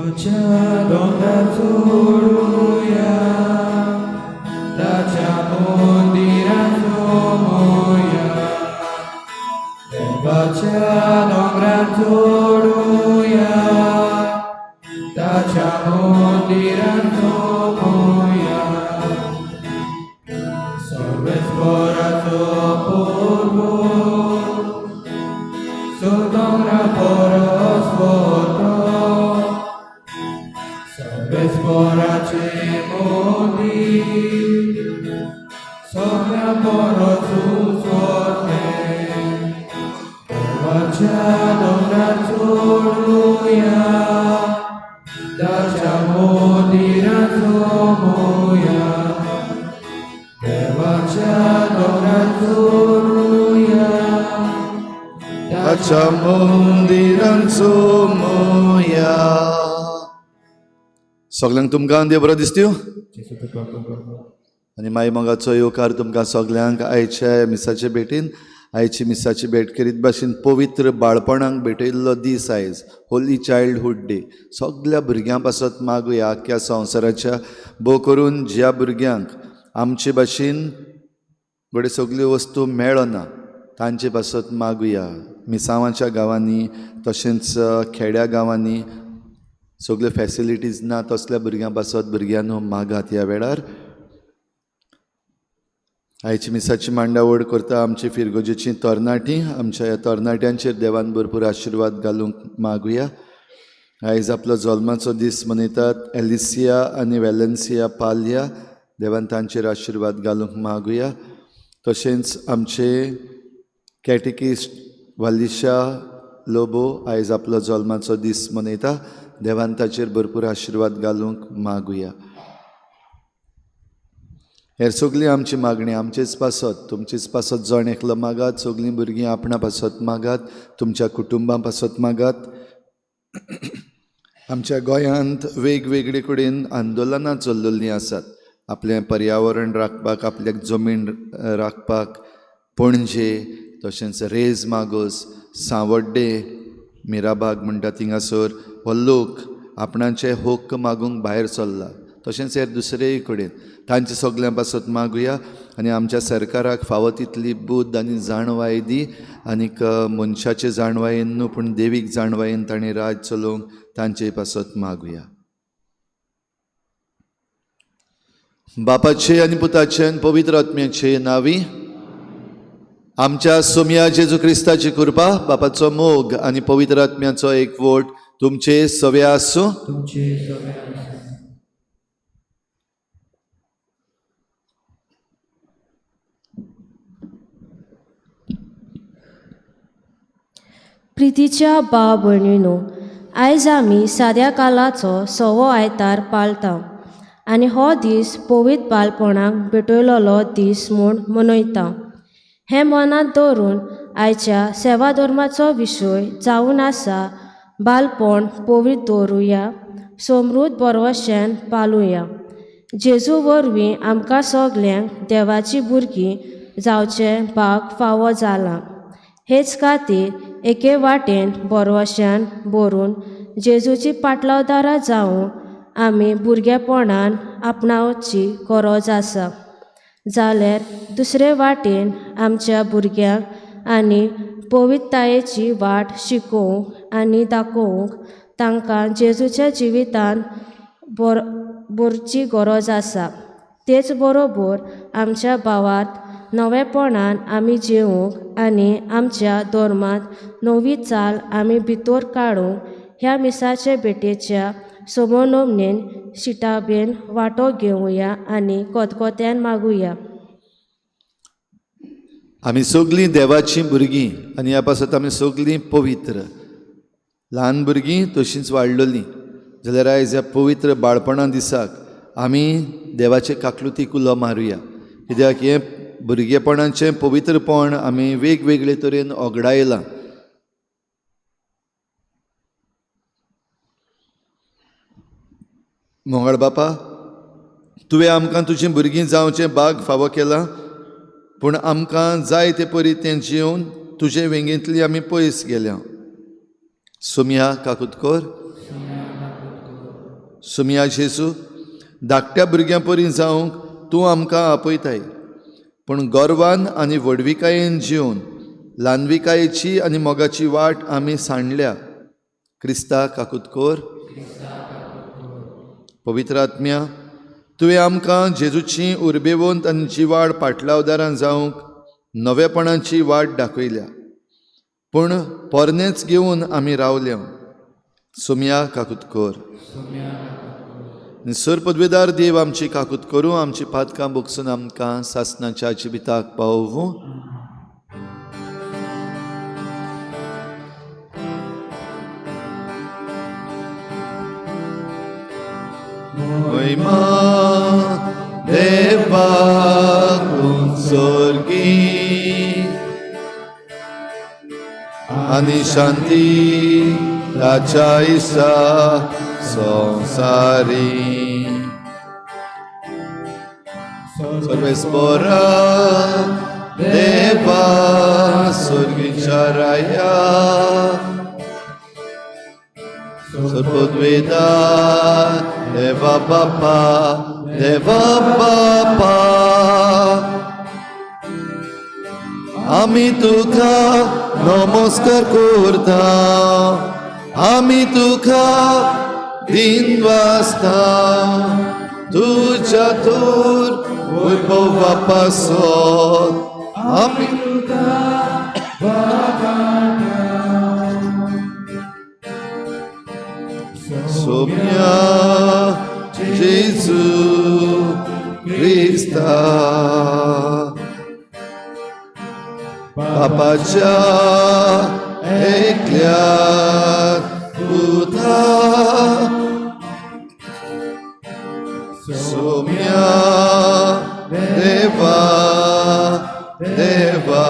देवाच्या दोंगरार चडुया, ताच्या मंदिरांत सोमोया. देवाच्या दोंगरार चडुया, ताच्या मंदिरांत सोमोया. सर्वेस्पराचो प्रभू सो दोंगरा परस वतो, सर्वेस्पराचें मंदीर सगळ्या परस ऊंच वतें. देवाच्या दोंगरार चडुया, ताच्या मंदिरांत सोमोया. देवाच्या दोंगरार चडुया, ताच्या मंदिरांत सोमोया. सगल्यांक तुमकां देव बरो दिसत्यो जेजू तुका बरो. आनी माई मोगाचो येवकार तुमकां सगल्यांक आयच्या मिसाचे भेटीन. आयची मिसाची भेट करीत भाशेन पवित्र बाळपणाक भेटयल्लो दीस आयज, होली चायल्डहूड डे. सगल्या भुरग्यां पासत मागुया आख्ख्या संवसाराच्या, भोव करून ज्या भुरग्यांक आमचे भाशेन घडये सगल्यो वस्तू मेळना तांचे पासत मागुया. मिसांवाच्या गांवांनी तशेंच खेड्या गांवांनी सगल्यो फॅसिलिटीज ना तसल्या भुरग्यां पासत भुरग्यांनो मागात ह्या वेळार. आयची मिसाची मांडावळ करता आमची फिरगोजेची तरणाटी. आमच्या ह्या तरणाट्यांचेर देवान भरपूर आशिर्वाद घालूंक मागुया. आयज आपलो जल्माचो दीस मनयतात एलिसिया आनी वेलेन्सिया पालया, देवान तांचेर आशिर्वाद घालूंक मागुया. तशेंच आमचे कॅटिकिस्ट वालिशा लोबो आयज आपलो जल्माचो दीस मनयता, देवान ताचेर भरपूर आशिर्वाद घालूंक मागुया. हेर सगळीं आमची मागणी आमचेच पासत, तुमचेच पासत जण एकलो मागात. सगळीं भुरगीं आपणा पासत मागात, तुमच्या कुटुंबां पासत मागात. आमच्या गोंयांत वेगवेगळे कडेन आंदोलनां चल्लेलीं आसात, आपलें पर्यावरण राखपाक, आपल्याक जमीन राखपाक. पणजे तशेंच रेज मागोस, सांवड्डे, मिराबाग म्हणटा थिंगासर हो लोक आपणाचे हक्क मागूंक भायर सरला. तशेंच हेर दुसरेय कडेन तांचे सगल्यां पासत मागुया आनी आमच्या सरकाराक फावो तितली बुद्द आनी जाणवाय दी, आनीक मनशाचे जाणवायेन न्हू पूण देवीक जाणवायेन तांणी राज चलोवंक तांचे पासत मागुया. बापाचे आनी पुताचे आनी पवित्र आत्म्याचे नांवी आमच्या सोमया जेजू क्रिस्ताची कृपा, बापाचो मोग आनी पवित्र आत्म्याचो एकवट तुमचे सवे आसूं. तुमचे सवे आसूं. प्रितीच्या भाव भयणीनो, आयज आमी साद्या कालाचो सवो आयतार पाळता आनी हो दीस पवित्र बालपणाक भेटयलेलो दीस म्हूण मनयता. हें मनांत दवरून आयच्या सेवा धर्माचो विशय जावन आसा बालपण पवित्र दवरुया, समृद्ध बरवशेन पालुया. जेजू वरवीं आमकां सगल्यांक देवाची भुरगीं जावचें भाग फावो जालां. हेच खातीर एके वाटेन बरवशान भरून जेजूची पाटलावदारां जावं आमी भुरगेपणान आपणावची गरज आसा. जाल्यार दुसरे वाटेन आमच्या भुरग्यांक आनी पवित्रतायेची वाट शिकोवंक आनी दाखोवंक तांकां जेजूच्या जिवितान भरची गरज आसा. तेच बरोबर आमच्या भावात नवेपणान आमी जेवंक आनी आमच्या धर्मांत नवी चाल आमी भितर काडूंक ह्या मिसाचे भेटेच्या समोनोमनेन शिटाबेन वांटो घेवया आनी कोतकोत्यान मागुया. आमी सगळीं देवाचीं भुरगीं आनी ह्या पासत आमी सगळीं पवित्र. ल्हान भुरगीं तशींच वाडलेलीं जाल्यार आयज ह्या पवित्र बाळपणा दिसाक आमी देवाचे काकलुतीक उलो मारुया. कित्याक हें भुरगेपणाचें पवित्रपण आमी वेगवेगळे तरेन ओगडायलां. मोगाळ बापा, तुवें आमकां तुजीं भुरगीं जावचें भाग फावो केलां, पूण आमकां जाय ते परी तें जिवन तुजे वेंगेंतली आमी पयस गेल्या. सोमया काकूत कर. सुमया जेजू, धाकट्या भुरग्यां परी जावंक तूं आमकां आपयताय, पूण गर्वान आनी व्हडविकायेन जिवन ल्हानविकायेची आनी मोगाची वाट आमी सांडल्या. क्रिस्ता काकूत कर. पवित्र आत्म्या, तुवें आमकां जेजूची उर्बेवंत आनी जिवाळ पाटलावदारां जावंक नवेपणाची वाट दाखयल्या, पूण पोरणेंच घेवन आमी रावल्या. सोमया काकूत कर. सर पदवेदार देव आमची काकूत करूं, आमची पातकां बोगसून आमकां सासणाच्या जिविताक पावोवं. महिमा देवाक स्वर्गी आनी शांती ताच्या इसा संवसारी. सर्वेस्परा देवा स्वर्गीच्या राया, सर्वद्वेदा देवा बापा, देवा बापा, आमी तुका नमस्कार करता, आमी तुका दिन वाजता, तुज्या थोर वैभवा पासत आमी तुका सोम्या जेजू क्रिस्ता, बापाच्या एकल्या पुता, सोम्या देवा देवा,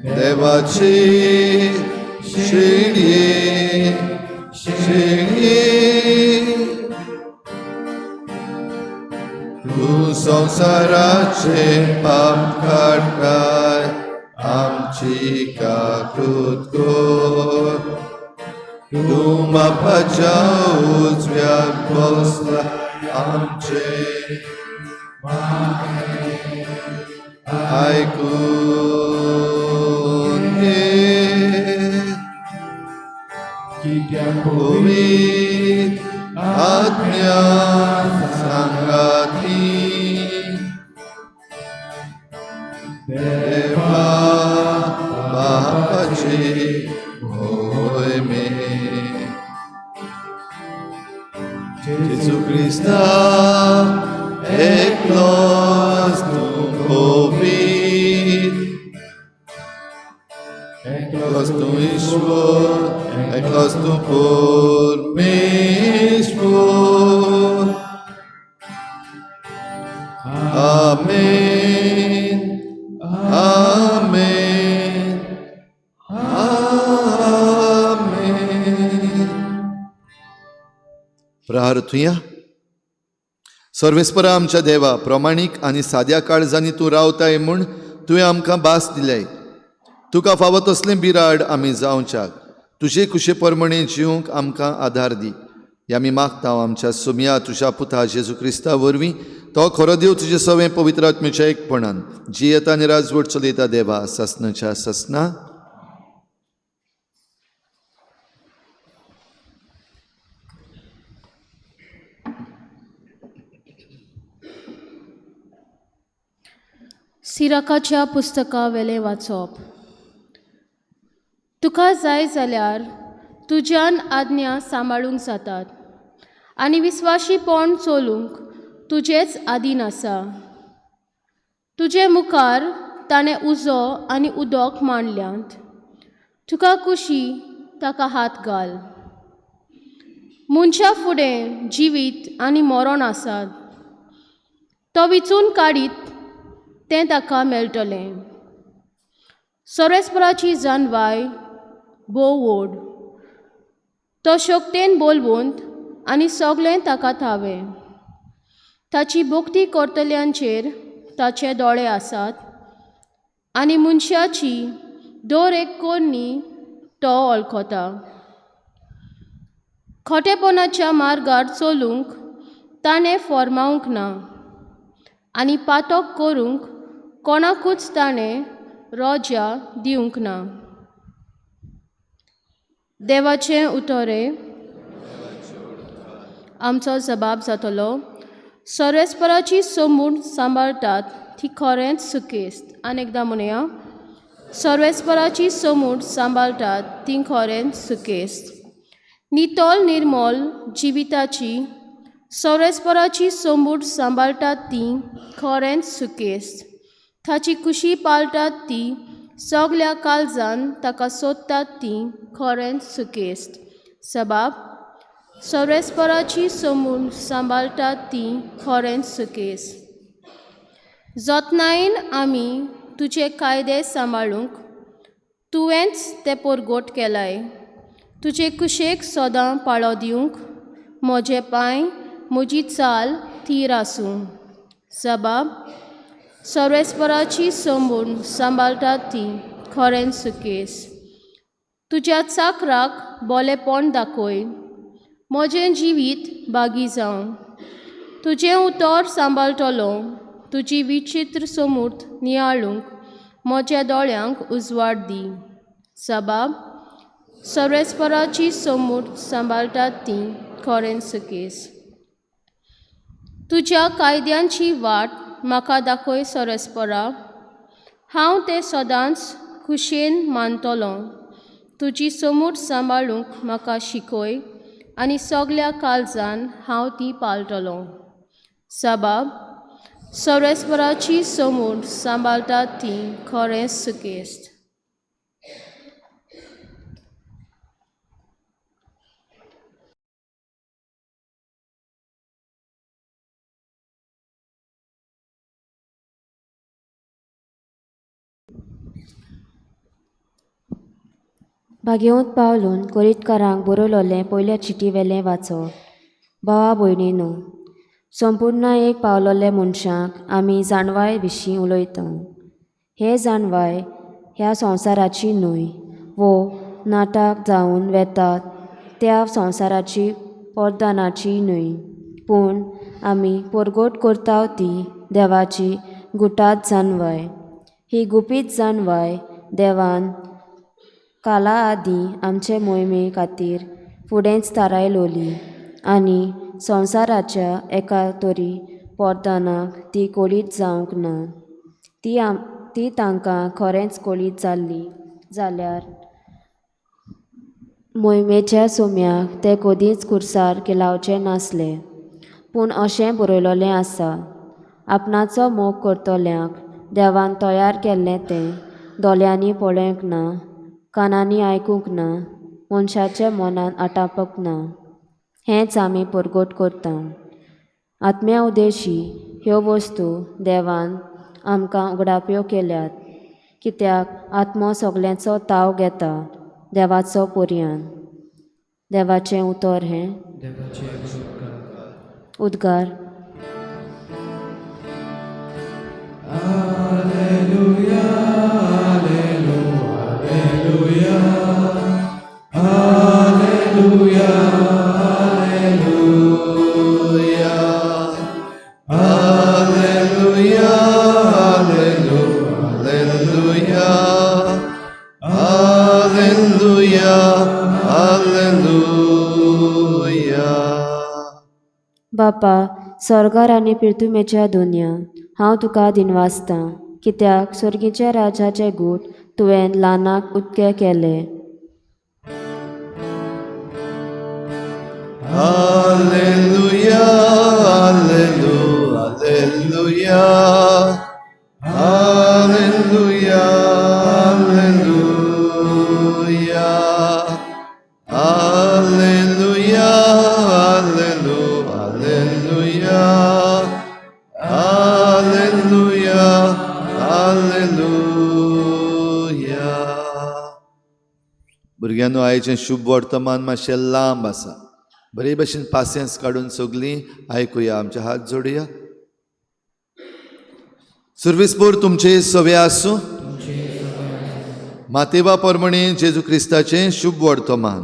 देवाची शिणये शिणये, तूं संवसाराचे पाप काडटाय, आमची काकूत कर. तूं बापाच्या उजव्याक बसला, आमचे आयकून घे. कित्याक पवित्र आत्म्या सांगाती देवा बापाची मोहिमे. जेजू क्रिस्ता एकलोच तूं पवित्र, एकलोच तूं ईश्वर, एकलोच तूं परमेश्वर. आमेन, आमेन, आमेन. प्रार्थुया. सर्वेस्परा आमच्या देवा, प्रमाणीक आनी साद्या काळजांनी तूं रावताय म्हूण तुवें आमकां भास दिल्याय. तुका फावो तसलें बिराड आमी जावच्याक तुजे कुशे प्रमाणे जिवंक आमकां आदार दी. हे आमी मागता आमच्या सुमया तुज्या पुता जेजू क्रिस्ता वरवीं, तो खरो देव तुजे सवें पवित्र आत्म्याच्या एकपणान जियेता आनी राजवट चलयता देवा सासनाच्या सासना. सिराकाच्या पुस्तका वेलें वाचप. तुका जाय जाल्यार तुज्यान आज्ञा सांबाळूंक जातात आनी विस्वाशीपण चलूंक तुजेच आदीन आसा. तुजे मुखार ताणें उजो आनी उदक मांडल्यांत, तुका कुशी ताका हात घाल. मनशा फुडें जिवीत आनी मरण आसात, तो विचून काडीत तें ताका मेळटलें. सोरेस्पराची जानवाय भोव व्हड, तो शक्तेन बोलवंत आनी सगळें ताका थावें. ताची भक्ती करतल्यांचेर ताचे दोळे आसात आनी मनशाची दर एक कोरणी तो वळखता. खोटेपणाच्या मार्गार चलूंक ताणें फॉर्मावंक ना आनी पातक करूंक कोणाकूच ताणें रोजा दिवंक ना. देवाचें उतोरें आमचो जबाब जातलो. सोरेस्पराची सोमूण सांबाळटात ती खरेंच सुकेस्त. आनी एकदां म्हणया, सोरेस्पराची सोमूण सांबाळटात ती खरेंच सुकेस्त. नितळ निर्मल जिविताची सोरेस्पराची सोमूट सांबाळटात ती खरेंच सुकेस्त. ताची खुशी पाळटात ती सगल्या काळजान ताका सोदतात ती खरेंच सुकेस्त. सबाब सोरेस्पराची सोमूण सांबाळटात ती खरेंच सुकेस्त. जतनायेन आमी तुजे कायदे सांबाळूंक तुवेंच ते परगोट केलाय. तुजे कुशेक सदां पाळो दिवंक म्हजे पांय म्हजी चाल थीर आसूं. सबाब सोरेस्पराची सोमूण सांबाळटात ती खरेंच सुकेस. तुज्या चाकराक बोलेपण दाखय, म्हजें जिवीत बागी जावं. तुजें उतर सांबाळटलो, तुजी विचित्र सोमूर्त नियाळूंक म्हज्या दोळ्यांक उजवाड दी. सबाब सोरेस्पराची सोमूर्त सांबाळटात ती खरेंच सुकेस. तुज्या कायद्यांची वाट म्हाका दाखय सोरेस्परा, हांव तें सदांच खुशयेन मानतलो. तुजी सोमूर्त सांबाळूंक म्हाका शिकय आनी सगल्या काळजान हांव ती पाळटलो. सबाब सोरेस्पराची सोमूर्त सांबाळटात ती खरेंच सुकेस्त. भागेवंत पावलून कोरीतकारांक बरयलोलें पयल्या चिटी वेलें वाचो. भावा भयणीनू, संपूर्णायेक पावलोले मनशांक आमी जाणवाय विशीं उलयता. हे जाणवाय ह्या संवसाराची न्हय वो नाटक जावन वेतात त्या संवसाराची परदानाची न्हय, पूण आमी परगट करता ती देवाची गुटात जाणवाय. ही गुपीत जाणवाय देवान काला आदीं आमचे मोहिमे खातीर फुडेंच थारायलोली आनी संवसाराच्या एका तरी पोरदानाक ती कोळीत जावंक ना. ती तांकां खरेंच कोळीत जाल्ली जाल्यार मोहिमेच्या सोम्याक ते कदींच कुर्सार केलावचे नासले. पूण अशें बरयलोलें आसा, आपणाचो मोग करतल्यांक देवान तयार केल्लें तें दोळ्यांनी पळोवंक ना, कानांनी आयकूंक ना, मनशाच्या मनान आटापक ना. हेंच आमी परगट करता. आत्म्या उदेशी ह्यो वस्तू देवान आमकां उगडाप्यो केल्यात, कित्याक आत्मो सगल्यांचो ताव घेता देवाचो पोरयान. देवाचें उतर हें. उद्गार. बापा, स्वर्गार आनी पिर्तुमेच्या दुनिया, हांव तुका दिनवासतां, कित्याक स्वर्गीच्या राजाचे गूट तुवें ल्हानाक उत्के केले. Alleluia, alleluia, alleluia, alleluia, alleluia, alleluia, alleluia, alleluia. भुरग्यांनो, आयचें शुभ वर्तमान मातशें लांब आसा. बरे भशेन पासियेंस काडून सगलीं आयकुया. आमचे हात जोडया. सुर्विसपूर तुमचे सवे आसूं. मातेवा परमणे जेजू क्रिस्ताचें शुभ वर्तमान.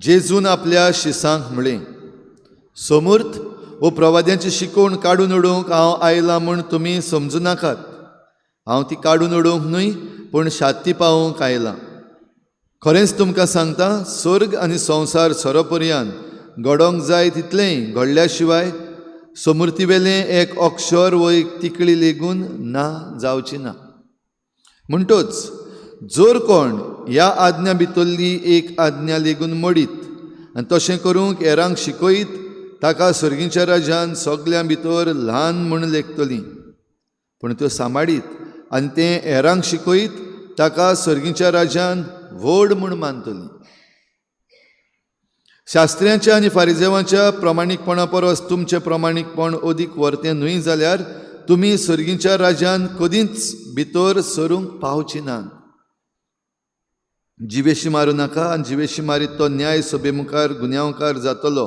जेजून आपल्या शिसांक म्हळें, सोमूर्त वो प्रवाद्यांची शिकवण काडून उडोवंक हांव आयलां म्हूण तुमी समजू नाकात. हांव ती काडून उडोवंक न्हय, पूण शांती पावोवंक आयलां. खरेंच तुमकां सांगता, स्वर्ग आनी संवसार सरोपर्यान घडोवंक जाय तितलेंय घडल्या शिवाय सोमुर्तीवेलें एक अक्षर वो एक तिकळी लेगून ना जावची ना. म्हणटोच जर कोण ह्या आज्ञा भितरली एक आज्ञा लेगून मोडीत आनी तशें करूंक हेरांक शिकयत, ताका सर्गीच्या राज्यान सगल्यां भितर ल्हान म्हूण लेखतली. पूण त्यो सांबाळीत आनी तें हेरांक शिकयत, ताका सर्गीच्या राज्यान व्हड म्हूण मानतली. शास्त्र्यांच्या आनी फारिजेवांच्या प्रमाणीकपणा परस तुमचें प्रमाणीकपण अदीक वर्तें न्हय जाल्यार तुमी सर्गीच्या राज्यान कदींच भितर सरूंक पावची नात. जिवेशी मारूं नाका आनी जिवेशी मारीत तो न्याय सभे मुखार गुन्यांवकार जातलो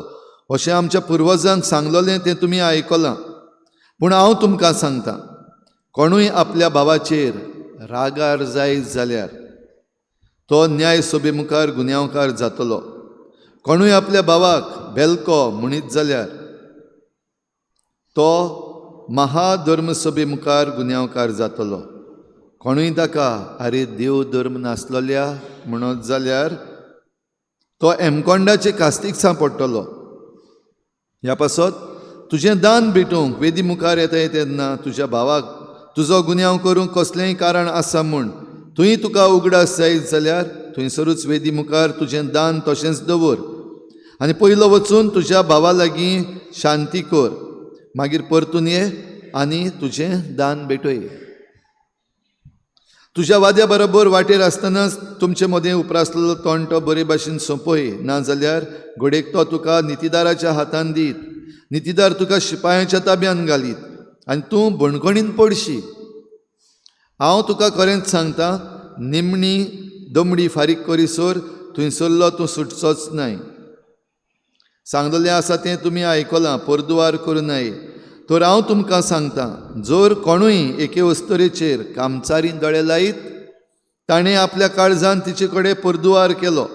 अशें आमच्या पुर्वजांक सांगलोलें तें तुमी आयकलां. पूण हांव तुमकां सांगता, कोणूय आपल्या भावाचेर रागार जायत जाल्यार तो न्याय सभे मुखार गुन्यांवकार जातलो. कोणूय आपल्या भावाक बेलको म्हणीत जाल्यार तो महाधर्मसभे मुखार गुन्यांवकार जातलो. कोणूय ताका आरे देव धर्म नासलोल्या म्हणत जाल्यार तो एमकोंडाचे कास्तीक सांपडटलो. ह्या पासत तुजें दान भेटोवंक वेदी मुखार येताय तेन्ना तुज्या भावाक तुजो गुन्यांव करूंक कसलेंय कारण आसा म्हूण तुंय तुका उगडास जायत जाल्यार थंयसरूच वेदी मुखार तुजें दान तशेंच दवर आनी पयलो वचून तुज्या भावा लागीं शांती कर, मागीर परतून ये आनी तुजें दान भेटय. तुज्या वाद्या बरोबर वाटेर आसतनाच तुमचे मदें उप्रासलेलो तोंडो बरे भाशेन सोंपय, ना जाल्यार घडयेक तो तुका नितीदाराच्या हातान दीत, नितीदार तुका शिपायांच्या ताब्यान घालीत आनी तूं बणकणीन पडशी. हांव तुका खरेंच सांगता, निमणी दमडी फारीक करीसर थंयसरलो तूं सुटचोच नाय. सांगलेलें आसा तें तुमी आयकलां, परदुवार करूं नये. तर हांव तुमकां सांगता, जर कोणूय एके अस्तरेचेर कामचारी दोळे लायत, ताणें आपल्या काळजान तिचे कडेन परदुवार केलो.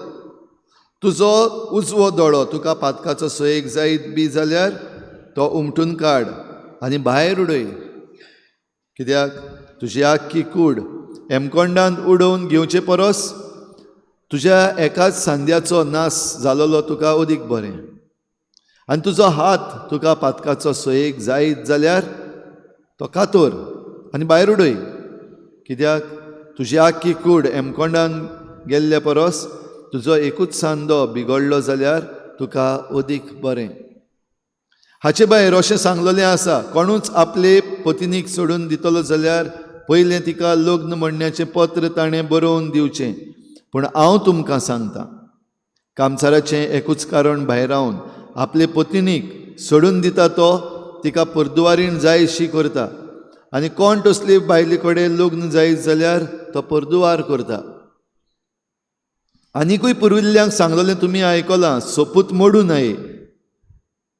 तुजो उजवो दोळो तुका पातकाचो सोयेक जायत बी जाल्यार तो उमटून काड आनी भायर उडय. कित्याक तुजी आख्खी कूड हेमकोंडांत उडोवन घेवचे परस तुज्या एकाच सांद्याचो नाश जालोलो तुका अदीक बरें. आनी तुजो हात तुका पातकाचो सोयेक जायत जाल्यार तो कातोर आनी भायर उडय. कित्याक तुजी आख्खी कूड हेमकोंडान गेल्ले परस तुजो एकूच सांदो बिगडलो जाल्यार तुका अदीक बरें. हाचे भायर अशें सांगलेलें आसा, कोणूच आपले पतिनीक सोडून दितलो जाल्यार पयलें तिका लग्न म्हणण्याचें पत्र ताणें बरोवन दिवचें. पूण हांव तुमकां सांगता, कामसाराचें एकूच कारण भायरावन आपले पतिनीक सोडून दिता तो तिका परदुवारीण जायशी करता, आनी कोण तसली बायले कडेन लग्न जायत जाल्यार तो परदुवार करता. आनिकूय पुर्विल्ल्यांक सांगलेलें तुमी आयकलां, सोपूत मोडूं नये,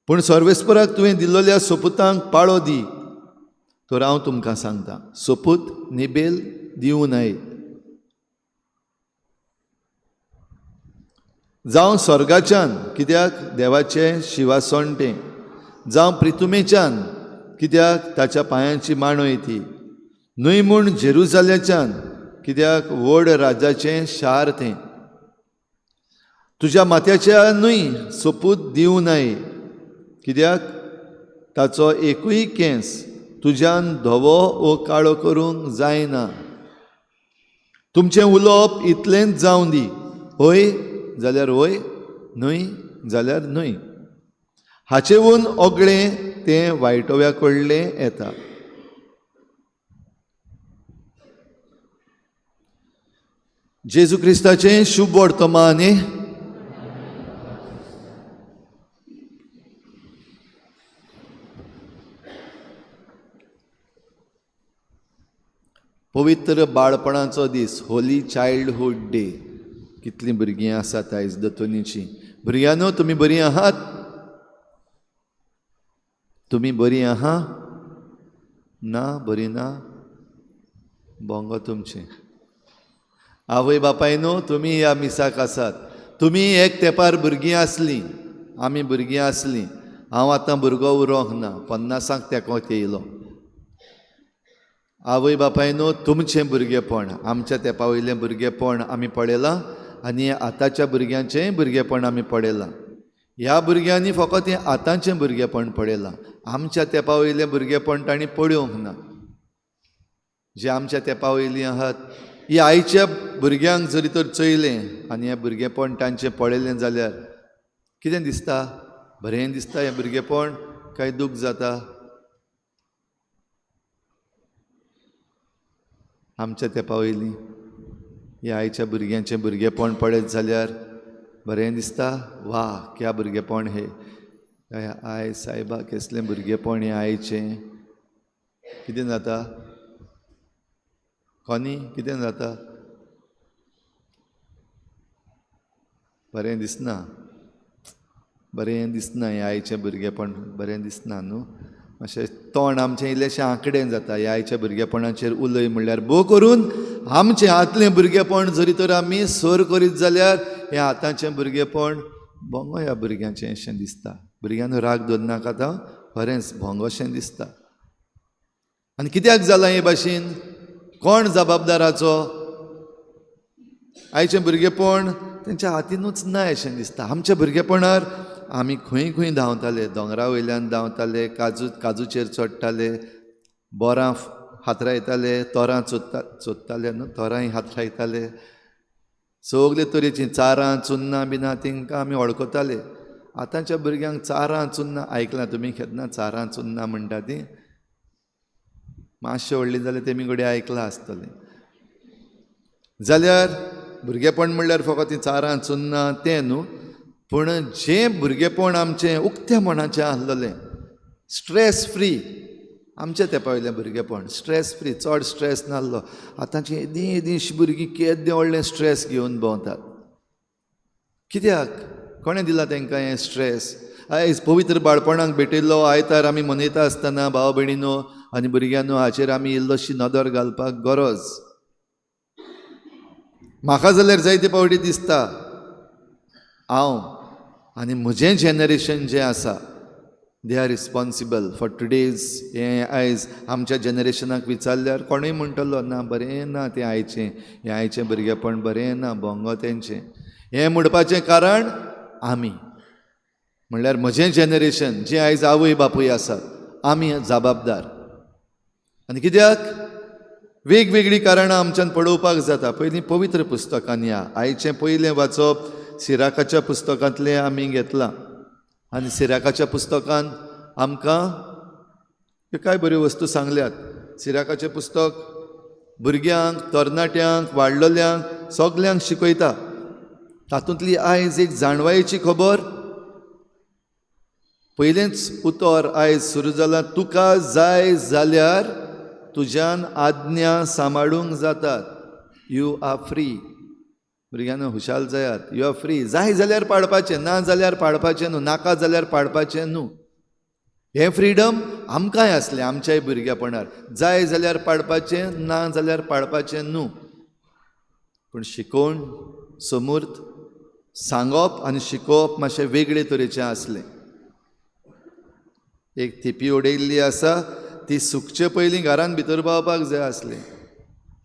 पूण सर्वेस्पराक तुवें दिल्लोल्या सोपुतांक पाळो दी. तर हांव तुमकां सांगता, सोपूत निबेल दिवं नये. जावं स्वर्गाच्यान, कित्याक देवाचें शिवासण तें, जावं प्रितुमेच्यान, कित्याक ताच्या पांयांची मांडय ती, न्हय म्हूण जेरुजाल्याच्यान, कित्याक व्हड राजाचें शार तें. तुज्या माथ्याच्या न्हय सोपूत दिवं नये, कित्याक ताचो एकूय केंस तुज्यान धवो वो काळो करूंक जायना. तुमचें उलोवप इतलेंच जावं दी, हय जाल्यार हय, न्हय जाल्यार न्हय. हाचेवून ओगळें तें वायटोव्या कडलें येता. जेजू क्रिस्ताचें शुभ वर्तमान. पवित्र बाळपणाचो दीस, होली चायल्डहूड डे. कितलीं भुरगीं आसात आयज दतोनीचीं. भुरग्यांनो, तुमी बरीं आहात? तुमी बरीं आहा? ना, बरीं ना? बोंगो तुमचें. आवय बापायनो, तुमी ह्या मिसाक आसात, तुमी एक तेंपार भुरगीं आसलीं, आमी भुरगीं आसलीं. हांव आतां भुरगो उरोंक ना, 50 तेंको येयलो. आवय बापायनो तुमचें भुरगेपण, आमच्या तेंपा वयलें भुरगेपण आमी पळयलां आनी आतांच्या भुरग्यांचेंय भुरगेपण आमी पळयलां. ह्या भुरग्यांनी फकत हें आतांचें भुरगेपण पळयलां, आमच्या तेंपा वयलें भुरगेपण तांणी पळोवंक ना. जे आमच्या तेंपा वयलीं आहात ही आयच्या भुरग्यांक जरी तर चोयलें आनी हें भुरगेपण तांचें पळयलें जाल्यार कितें दिसता? बरें दिसता हें भुरगेपण काय दूख जाता? आमच्या तेंपा वयलीं ह्या आयच्या भुरग्यांचें भुरगेपण पळयत जाल्यार बरें दिसता, वा क्या भुरगेपण हें, काय I सायबा केसलें भुरगेपण हें आयचें. कितें जाता कोनी? कितें जाता? बरें दिसना, बरें दिसना हें आयचें भुरगेपण, बरें दिसना न्हू. मातशें तोंड आमचें इल्लेशें आंकडें जाता ह्या आयच्या भुरगेपणाचेर उलय म्हणल्यार. भोव करून आमचें आतलें भुरगेपण जरी तर आमी सर करीत जाल्यार हें आतांचें भुरगेपण भोंगो ह्या भुरग्यांचें अशें दिसता. भुरग्यांनो राग दवरनाका, आतां खरेंच भोंगोशें दिसता. आनी कित्याक जालां हे भाशेन? कोण जबाबदाराचो? आयचें भुरगेपण तेंच्या हातीनूच ना अशें दिसता. आमच्या भुरगेपणार आमी खंय खंय धांवताले, दोंगरा वयल्यान धांवताले, काजूचेर चडटाले, बोरां हातरायताले, तोरां चोत्ताले न्हू, तोरांय हातरायताले, सगळे तरेचीं चारां चुन्नां बिनां तेंकां आमी वळखताले. आतांच्या भुरग्यांक चारां चुन्नां आयकलां तुमी केन्ना? चारां चुन्नां म्हणटा तीं मातशें व्हडलीं जाल्यार तेमी घडये आयकलां आसतलें. जाल्यार भुरगेपण म्हणल्यार फकत तीं चारां चुन्नां तें न्हू, पूण जें भुरगेपण आमचें उक्त्या मनाचें आसलेलें, स्ट्रेस फ्री, आमच्या तेंपा वयलें भुरगेपण स्ट्रेस फ्री, चड स्ट्रेस नासलो. आतांचीं येदीं येदींशीं भुरगीं केदें व्हडलें स्ट्रेस घेवन भोंवतात. कित्याक? कोणें दिलां तेंकां हें स्ट्रेस? आयज पवित्र बाळपणाक भेटिल्लो आयतार आमी मनयता आसतना भाव भयणीनो आनी भुरग्यांनो हाचेर आमी इल्लोशी नदर घालपाक गरज. म्हाका जाल्यार जायते फावटी दिसता हांव आनी म्हजें जनरेशन जें आसा, they are responsible for today's. हें आयज आमच्या जनरेशनाक विचारल्यार कोणूय म्हणटलो ना बरें ना तें आयचें, हें आयचें भुरगेपण बरें ना, भोंगो तेंचें. हें म्हणपाचें कारण आमी म्हणल्यार म्हजें जनरेशन जें आयज आवय बापूय आसात आमी जबाबदार. आनी कित्याक? वेगवेगळीं कारणां आमच्यान पळोवपाक जाता. पयलीं पवित्र पुस्तकान या, आयचें पयलें वाचप सिराकाच्या पुस्तकांतलें आमी घेतलां आनी सिराकाच्या पुस्तकान आमकां कांय बऱ्यो वस्तू सांगल्यात. सिराकाचें पुस्तक भुरग्यांक, तरणाट्यांक, वाडलेल्यांक सगल्यांक शिकयता. तातूंतली आयज एक जाणवायेची खबर, पयलेंच उतर आयज सुरू जालां, तुका जाय जाल्यार तुज्यान आज्ञा सांबाळूंक जातात. You are free. भुरग्यांनो हुशाल जायात, you are free. जाय जाल्यार पाळपाचें, ना जाल्यार पाळपाचें न्हू, नाका जाल्यार पाळपाचें न्हू. हें फ्रिडम आमकांय आसलें आमच्याय भुरगेपणार, जाय जाल्यार पाळपाचें, ना जाल्यार पाळपाचें न्हू. पूण शिकोवन समूर्त सांगप आनी शिकोवप मातशें वेगळे तरेचें आसलें. एक थिपी उडयल्ली आसा ती सुकचे पयलीं घरान भितर पावपाक जाय आसलें,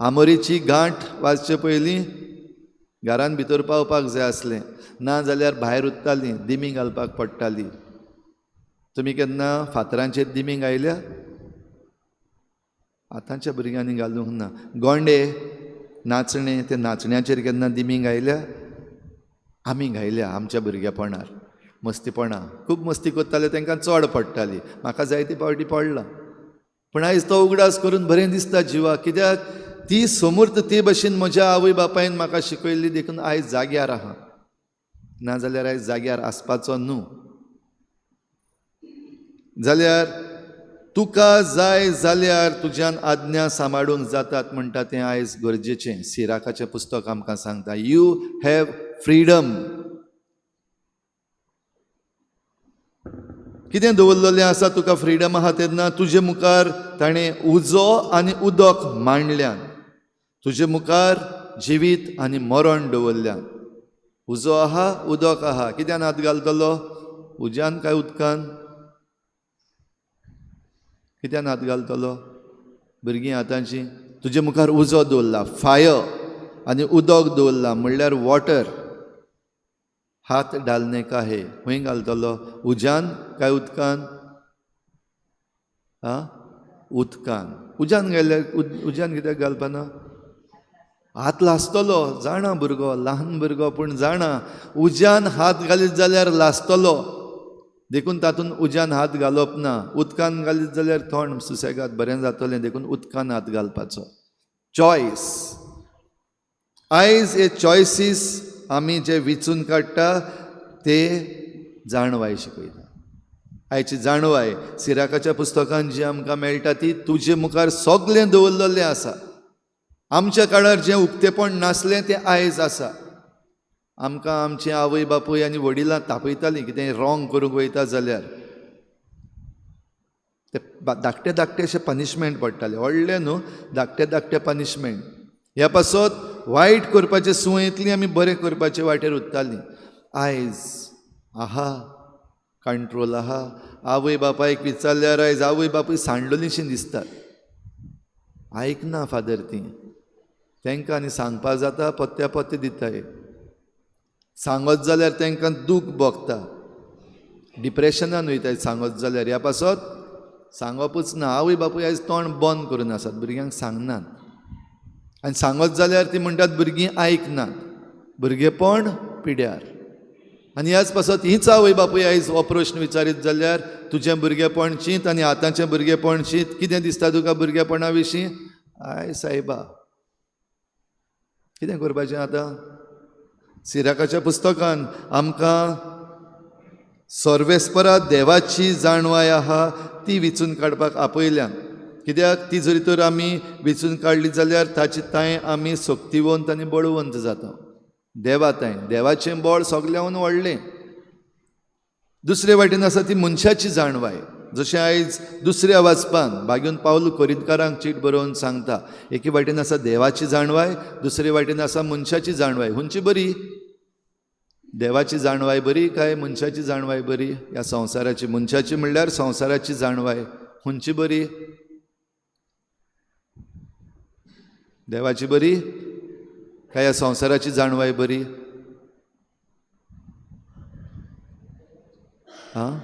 आमोरीची गांठ वाजचे पयलीं घरान भितर पावपाक जाय आसलें, ना जाल्यार भायर उरतालीं, दिमी घालपाक पडटाली. तुमी केन्ना फातरांचेर दिमी घायल्या? आतांच्या भुरग्यांनी घालूंक ना. गोंडे, नाचणे, ते नाचण्याचेर केन्ना दिमी घायल्या? आमी घायल्या आमच्या भुरगेपणार. मस्तीपणां खूब मस्ती करताले, तांकां चड पडटाली, म्हाका जायते फावटी पडलां. पूण आयज तो उगडास करून बरें दिसता जिवाक, कित्याक ती समूर्त ते भशेन म्हज्या आवय बापायन म्हाका शिकयल्ली, देखून आयज जाग्यार आहा, ना जाल्यार आयज जाग्यार आसपाचो न्हू. जाल्यार तुका जाय जाल्यार तुज्यान आज्ञा सांबाळूंक जातात म्हणटा तें आयज गरजेचें. सिराकाचें पुस्तक आमकां सांगता, you have freedom. कितें दवरलेलें आसा तुका फ्रिडम आहा तेन्ना तुजे मुखार ताणें उजो आनी उदक मांडल्यान, तुजे मुखार जिवीत आनी मरण दवरल्यान. उजो आहा उदक आहा, कित्यान हात घालतलो? उज्यान काय उदकान? कित्यान हात घालतलो? भुरगीं आतांची तुजे मुखार उजो दवरला, फायर, आनी उदक दवरला म्हणल्यार वॉटर. हात डालने का है, खंय घालतलो? उज्यान काय उदकान? आं, उदकान. उज्यान घाल्यार उज्यान कित्याक घालपाना? हात लासतलो, जाणा भुरगो, ल्हान भुरगो पूण जाणा उज्यान हात घालीत जाल्यार लासतलो, देखून तातूंत उज्यान हात घालप ना. उदकान घालीत जाल्यार थंड सुसेगाद बरें जातलें, देखून उदकान हात घालपाचो. चॉयस. आयज हे चॉयसीस आमी जे विचून काडटा ते जाणवाय शिकयता. आयची जाणवाय सिराकाच्या पुस्तकान जी आमकां मेळटा ती तुजे मुखार सगळें दवरलेलें आसा. आमच्या काळार जें उक्तेपण नासलें तें आयज आसा. आमकां आमचे आवय बापूय आनी वडिलां तापयतालीं कितें रॉंग करूंक वयता जाल्यार, ते धाकटे धाकटे अशें पनिशमेंट पडटाले, व्हडलें न्हू, धाकटे धाकटे पनिशमेंट. ह्या पासत वायट करपाचे सुंयतली आमी बरें करपाचे वाटेर उरतालीं. आयज आहा कंट्रोल आहा. आवय बापायक विचारल्यार आयज आवय बापूय सांडलोलींशी दिसतात, आयकना फादर ती, तांकां आनी सांगपा जाता पत्त्या पत्ते दिताय, सांगत जाल्यार तांकां दूख भोगता, डिप्रेशनान वयताय सांगत जाल्यार. ह्या पासत सांगपूच ना. आवय बापूय आयज तोंड बंद करून आसात, भुरग्यांक सांगनात, आनी सांगत जाल्यार ती म्हणटात भुरगीं आयकनात, भुरगेपण पिड्यार. आनी ह्याच पासत हीच आवय बापूय आयज हो प्रश्न विचारीत जाल्यार तुजें भुरगेपण चींत आनी आतांचें भुरगेपण चींत, कितें दिसता तुका भुरगेपणा विशीं? I सायबा, कितें करपाचें आतां? सिराकाच्या पुस्तकान आमकां सर्वेस्परा देवाची जाणवाय आहा ती विचून काडपाक आपयल्या. कित्याक ती जरी तर आमी विचून काडली जाल्यार ताची तांय आमी सक्तिवंत आनी बळवंत जाता. देवा तांय, देवाचें बळ सगळ्याहून व्हडलें. दुसरे वाटेन आसा ती मनशाची जाणवाय. जशें आयज दुसऱ्या वाचपान बागेवन पावल कोरिंतकारांक चीट बरोवन सांगता, एके वाटेन आसा देवाची जाणवाय, दुसरे वाटेन आसा मनशाची जाणवाय. खंयची बरी? देवाची जाणवाय बरी काय मनशाची जाणवाय बरी? ह्या संवसाराची, मनशाची म्हणल्यार संवसाराची जाणवाय खंयची बरी? देवाची बरी काय ह्या संवसाराची जाणवाय बरी? आं,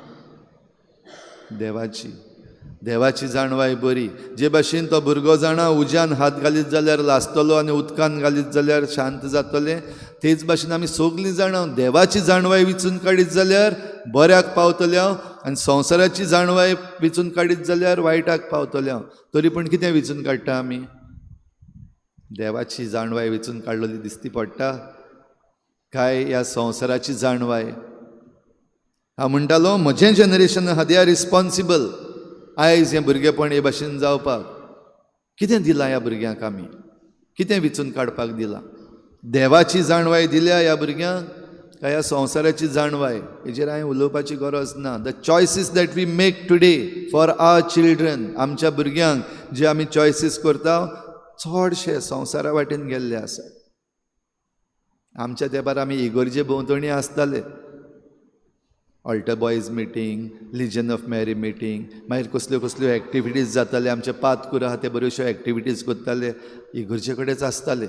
देवाची. देवाची जाणवाय बरी. जे भाशेन तो भुरगो जाणा उज्यान हात घालीत जाल्यार लासतलो आनी उदकान घालीत जाल्यार शांत जातलें, तेच भाशेन आमी सगळीं जाणां देवाची जाणवाय विचून काडीत जाल्यार बऱ्याक पावतले हांव, आनी संवसाराची जाणवाय विचून काडीत जाल्यार वायटाक पावतले हांव. तरी पूण कितें विचून काडटा आमी? देवाची जाणवाय विचून काडलेली दिसती पडटा काय ह्या संवसाराची जाणवाय? हांव म्हणटालो म्हजें जनरेशन आहा, they are responsible. आयज हें भुरगेपण हे भाशेन जावपाक कितें दिलां ह्या भुरग्यांक आमी? कितें विचून काडपाक दिलां? देवाची जाणवाय दिल्या ह्या भुरग्यांक काय ह्या संवसाराची जाणवाय? हेजेर हांवें उलोवपाची गरज ना. The choices that we make today for our children, आमच्या भुरग्यांक जे आमी चॉयसीस करता चडशे संवसारा वाटेन गेल्ले आसात. आमच्या तेंपार आमी इगर्जे भोंवतणी आसताले, Altar boys meeting, Legion of Mary meeting, मागीर कसल्यो कसल्यो एक्टिविटीज जाताले. आमचे पातकूर आहा ते बऱ्योचश्यो एक्टिविटीज करताले, इगर्जे कडेच आसताले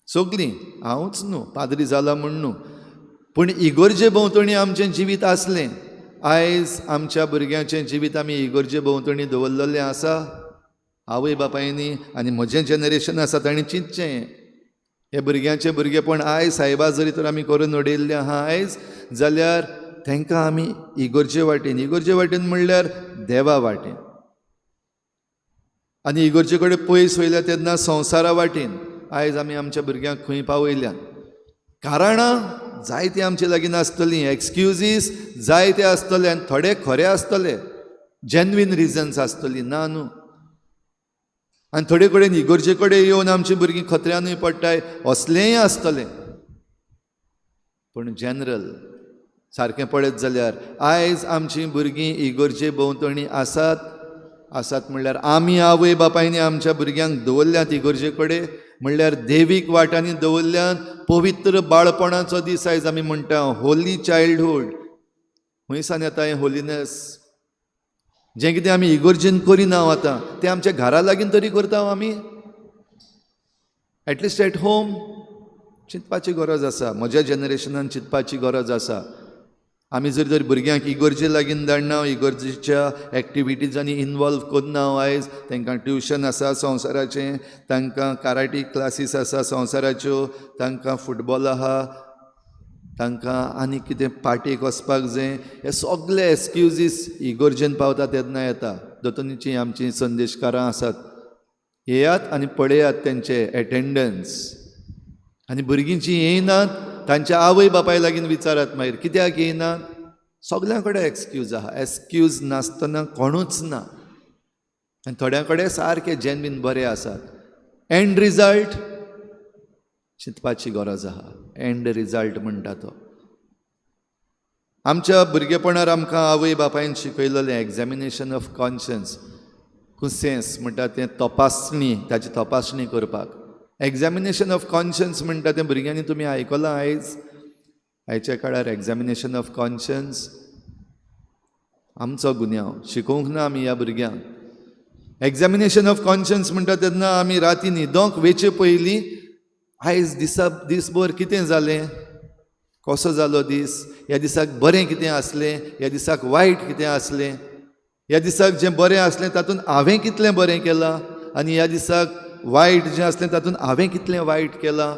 सगळीं. हांवूच न्हू पाद्री जाला म्हूण न्हू, पूण इगर्जे भोंवतणी आमचें जिवीत आसलें. आयज आमच्या भुरग्यांचें जिवीत आमी इगर्जे भोंवतणी दवरलेलें आसा. आवय बापायनी आनी म्हजें जनरेशन आसा ताणें चिंतचें हे भुरग्यांचें भुरगेपण आयज सायबा जरी तर आमी करून उडयल्लें आहा आयज जाल्यार तांकां आमी इगर्जे वाटेन, इगर्जे वाटेन म्हणल्यार देवा वाटेन, आनी इगर्जे कडेन पयस वयल्या तेन्ना संवसारा वाटेन आयज आमी आमच्या भुरग्यांक खंय पावयल्यात. कारणां जायतीं आमचे लागीं नासतलीं, एक्सक्युजीस जायते आसतले, आनी थोडे खरे आसतले, जेन्युइन रिजन्स आसतली ना न्हू. आनी थोडे कडेन इगर्जे कडेन येवन आमची भुरगीं खत्र्यानूय पडटाय, असलेंय आसतलें. पूण जनरल सारकें पळयत जाल्यार आयज आमचीं भुरगीं इगर्जे भोंवतणी आसात. आसात म्हणल्यार आमी आवय बापायनी आमच्या भुरग्यांक दवरल्यात इगर्जे कडेन. म्हणल्यार देवीक वाटांनी दवरल्यान पवित्र बाळपणाचो दीस आयज आमी म्हणटा, होली चायल्डहूड. खंयसान येता हें होलीनेस? जें कितें आमी इगोर्जेन करिना आतां तें आमच्या घरा लागीं तरी करता आमी, एटलिस्ट एट होम. चिंतपाची गरज आसा, म्हज्या जनरेशनान चिंतपाची गरज आसा. आमी जर तर भुरग्यांक इगोर्जे लागीं धाडना, इगोर्जेच्या एक्टिविटीजांनी इनवॉल्व करना, आयज तांकां ट्युशन आसा संवसाराचें, तांकां कराटे क्लासीस आसा संवसाराच्यो, तांकां फुटबॉल आहा, तांकां आनी कितें पार्टेक वचपाक जाय, हे सगळे एक्सक्युजीस इगोर्जेन पावता तेन्ना येता. दोतोनीची आमची संदेशकारां आसात, येयात आनी पळयात तेंचे एटेंडन्स. आनी भुरगीं जीं येयनात तांच्या आवय बापाय लागीं विचारात मागीर कित्याक येयनात. सगल्यां कडेन एक्सक्यूज आहा, एक्सक्यूज नासतना कोणूच ना. आनी थोड्यां कडेन सारके जेन्वीन बरे आसात. एंड रिजल्ट चिंतपाची गरज आहा. एंड रिजल्ट म्हणटा तो आमच्या भुरगेपणार आमकां आवय बापायन शिकयलेलें एग्जामिनेशन ऑफ कॉन्शियन्स, कुसेंस म्हणटा तें तपासणी, ताची तपासणी करपाक. एग्जामिनेशन ऑफ कॉन्शियन्स म्हणटा तें भुरग्यांनी तुमी आयकलां आयज? आयच्या काळार एग्जामिनेशन ऑफ कॉन्शियन्स आमचो गुन्यांव, शिकोवंक ना आमी ह्या भुरग्यांक. एग्जामिनेशन ऑफ कॉन्शियन्स म्हणटा तेन्ना आमी राती न्हिदोंक वेचे पयलीं आयज दिसा दीसभर कितें जालें, कसो जालो दीस, ह्या दिसाक बरें कितें आसलें, ह्या दिसाक वायट कितें आसलें, ह्या दिसाक जें बरें आसलें तातूंत हांवें कितलें बरें केलां आनी ह्या दिसाक वायट जें आसलें तातूंत हांवें कितलें वायट केलां,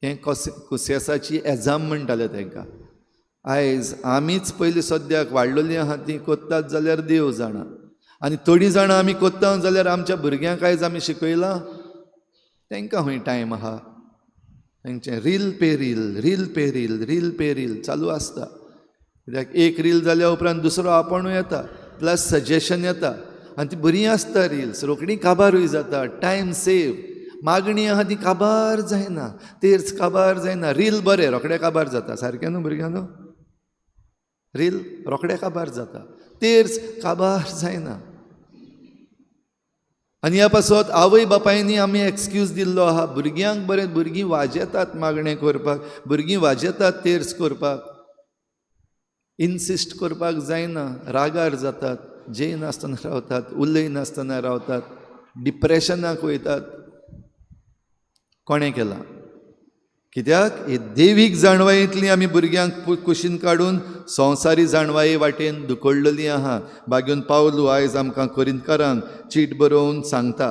हें कुसेसाची एग्जाम म्हणटाले तांकां. आयज आमीच पयलीं सद्याक वाडलेलीं आहा तीं कोत्तात जाल्यार देव जाणा, आनी थोडीं जाणां आमी कोत्ता जाल्यार आमच्या भुरग्यांक आयज आमी शिकयलां, तांकां खंय टायम आहा. तांचें reel pay reel, reel pay reel, reel pay reel चालू आसता. कित्याक एक रील जाल्या उपरांत दुसरो आपोणूय येता, प्लस सजेशन येता, आनी ती बरी आसता रिल्स, रोखडी काबारूय जाता, टायम सेव. मागणी आहा ती काबार जायना, तेर्च काबार जायना, रील बरें रोखडे काबार जाता. सारकें न्हू भुरग्यांनो? रील रोखडे काबार जाता, तेर्च काबार जायना. आनी ह्या पासत आवय बापायनी आमी एक्सक्यूज दिल्लो आहा भुरग्यांक. बरें भुरगीं वाजेतात मागणें करपाक, भुरगीं वाजेतात तेर्स करपाक, इन्सिस्ट करपाक जायना, रागार जातात, जेयनासतना रावतात, उलयनासतना रावतात, डिप्रेशनाक वयतात. कोणें केलां? कित्याक ही देवीक जाणवायेंतली आमी भुरग्यांक कुशीन काडून संवसारी जाणवाये वाटेन दुखडलेली आहा. बागेवन पावलू आयज आमकां कोरिंतकारांक चीट बरोवन सांगता,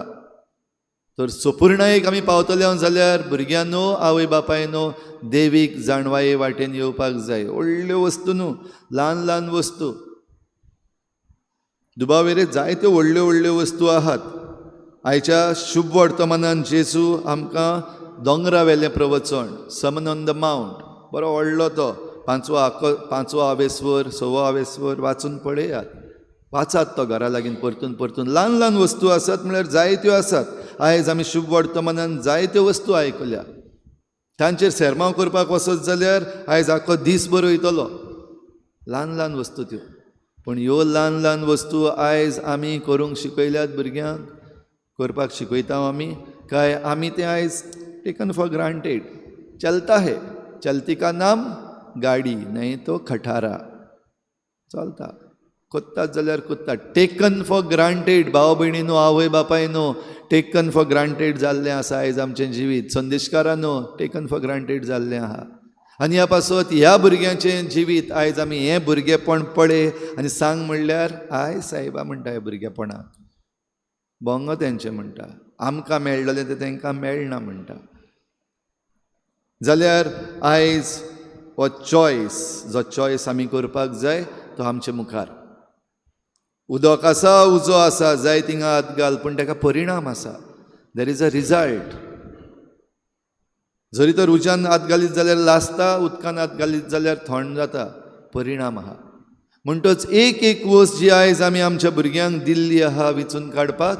तर सोपुर्णायेक आमी पावतले जाल्यार भुरग्यांनो, आवय बापायनो, देवीक जाणवाये वाटेन येवपाक जाय. व्हडल्यो वस्तू न्हू, ल्हान ल्हान वस्तू. दुबावेरे जायत्यो व्हडल्यो व्हडल्यो वस्तू आहात. आयच्या शुभ वर्तमानान जेजू आमकां दोंगरा वेलें प्रवचन, समन ऑन the mount, बरो व्हडलो तो पांचवो आवेस्वर, सवो आवेस्वर वाचून पळयात, वाचात तो घरा लागीं परतून परतून. ल्हान ल्हान वस्तू आसात म्हळ्यार जायत्यो आसात. आयज आमी शुभ वर्तमानान जायत्यो वस्तू आयकल्या, तांचेर सेरमांव करपाक वचत जाल्यार आयज आख्खो दीस बरो वयतलो. ल्हान ल्हान वस्तू त्यो, पूण ह्यो ल्हान ल्हान वस्तू आयज आमी करूंक शिकयल्यात भुरग्यांक, करपाक शिकयता आमी, काय आमी तें आयज टेकन फॉर ग्रांटेड. चलता है, चलती का नाम गाडी, नहीं तो खटारा. चलता, कोत्तात जाल्यार कोत्ता. टेकन फॉर ग्रांटेड भाव भयणीनो, आवय बापायनो, टेकन फॉर ग्रांटेड जाल्लें आसा आयज आमचें जिवीत. संदेशकारानो, टेकन फॉर ग्रांटेड जाल्लें आहा. आनी ह्या पासत ह्या भुरग्यांचें जिवीत आयज आमी हें भुरगेपण पळय आनी सांग म्हणल्यार I सायबा म्हणटा ह्या भुरगेपणाक, बोंगो तेंचें म्हणटा, आमकां मेळ्ळें तें तांकां मेळना म्हणटा. जाल्यार आयज हो चॉयस, जो चॉयस आमी करपाक जाय तो आमचे मुखार. उदक आसा, उजो आसा, जाय थिंगा हात घाल, पूण ताका परिणाम आसा. There is a result. जरी तर उज्यान हात घालीत जाल्यार लासता, उदकान हात घालीत जाल्यार थंड जाता, परिणाम आहा. म्हणटच एक एक वस्त जी आयज आमी आमच्या भुरग्यांक दिल्ली आहा विचून काडपाक,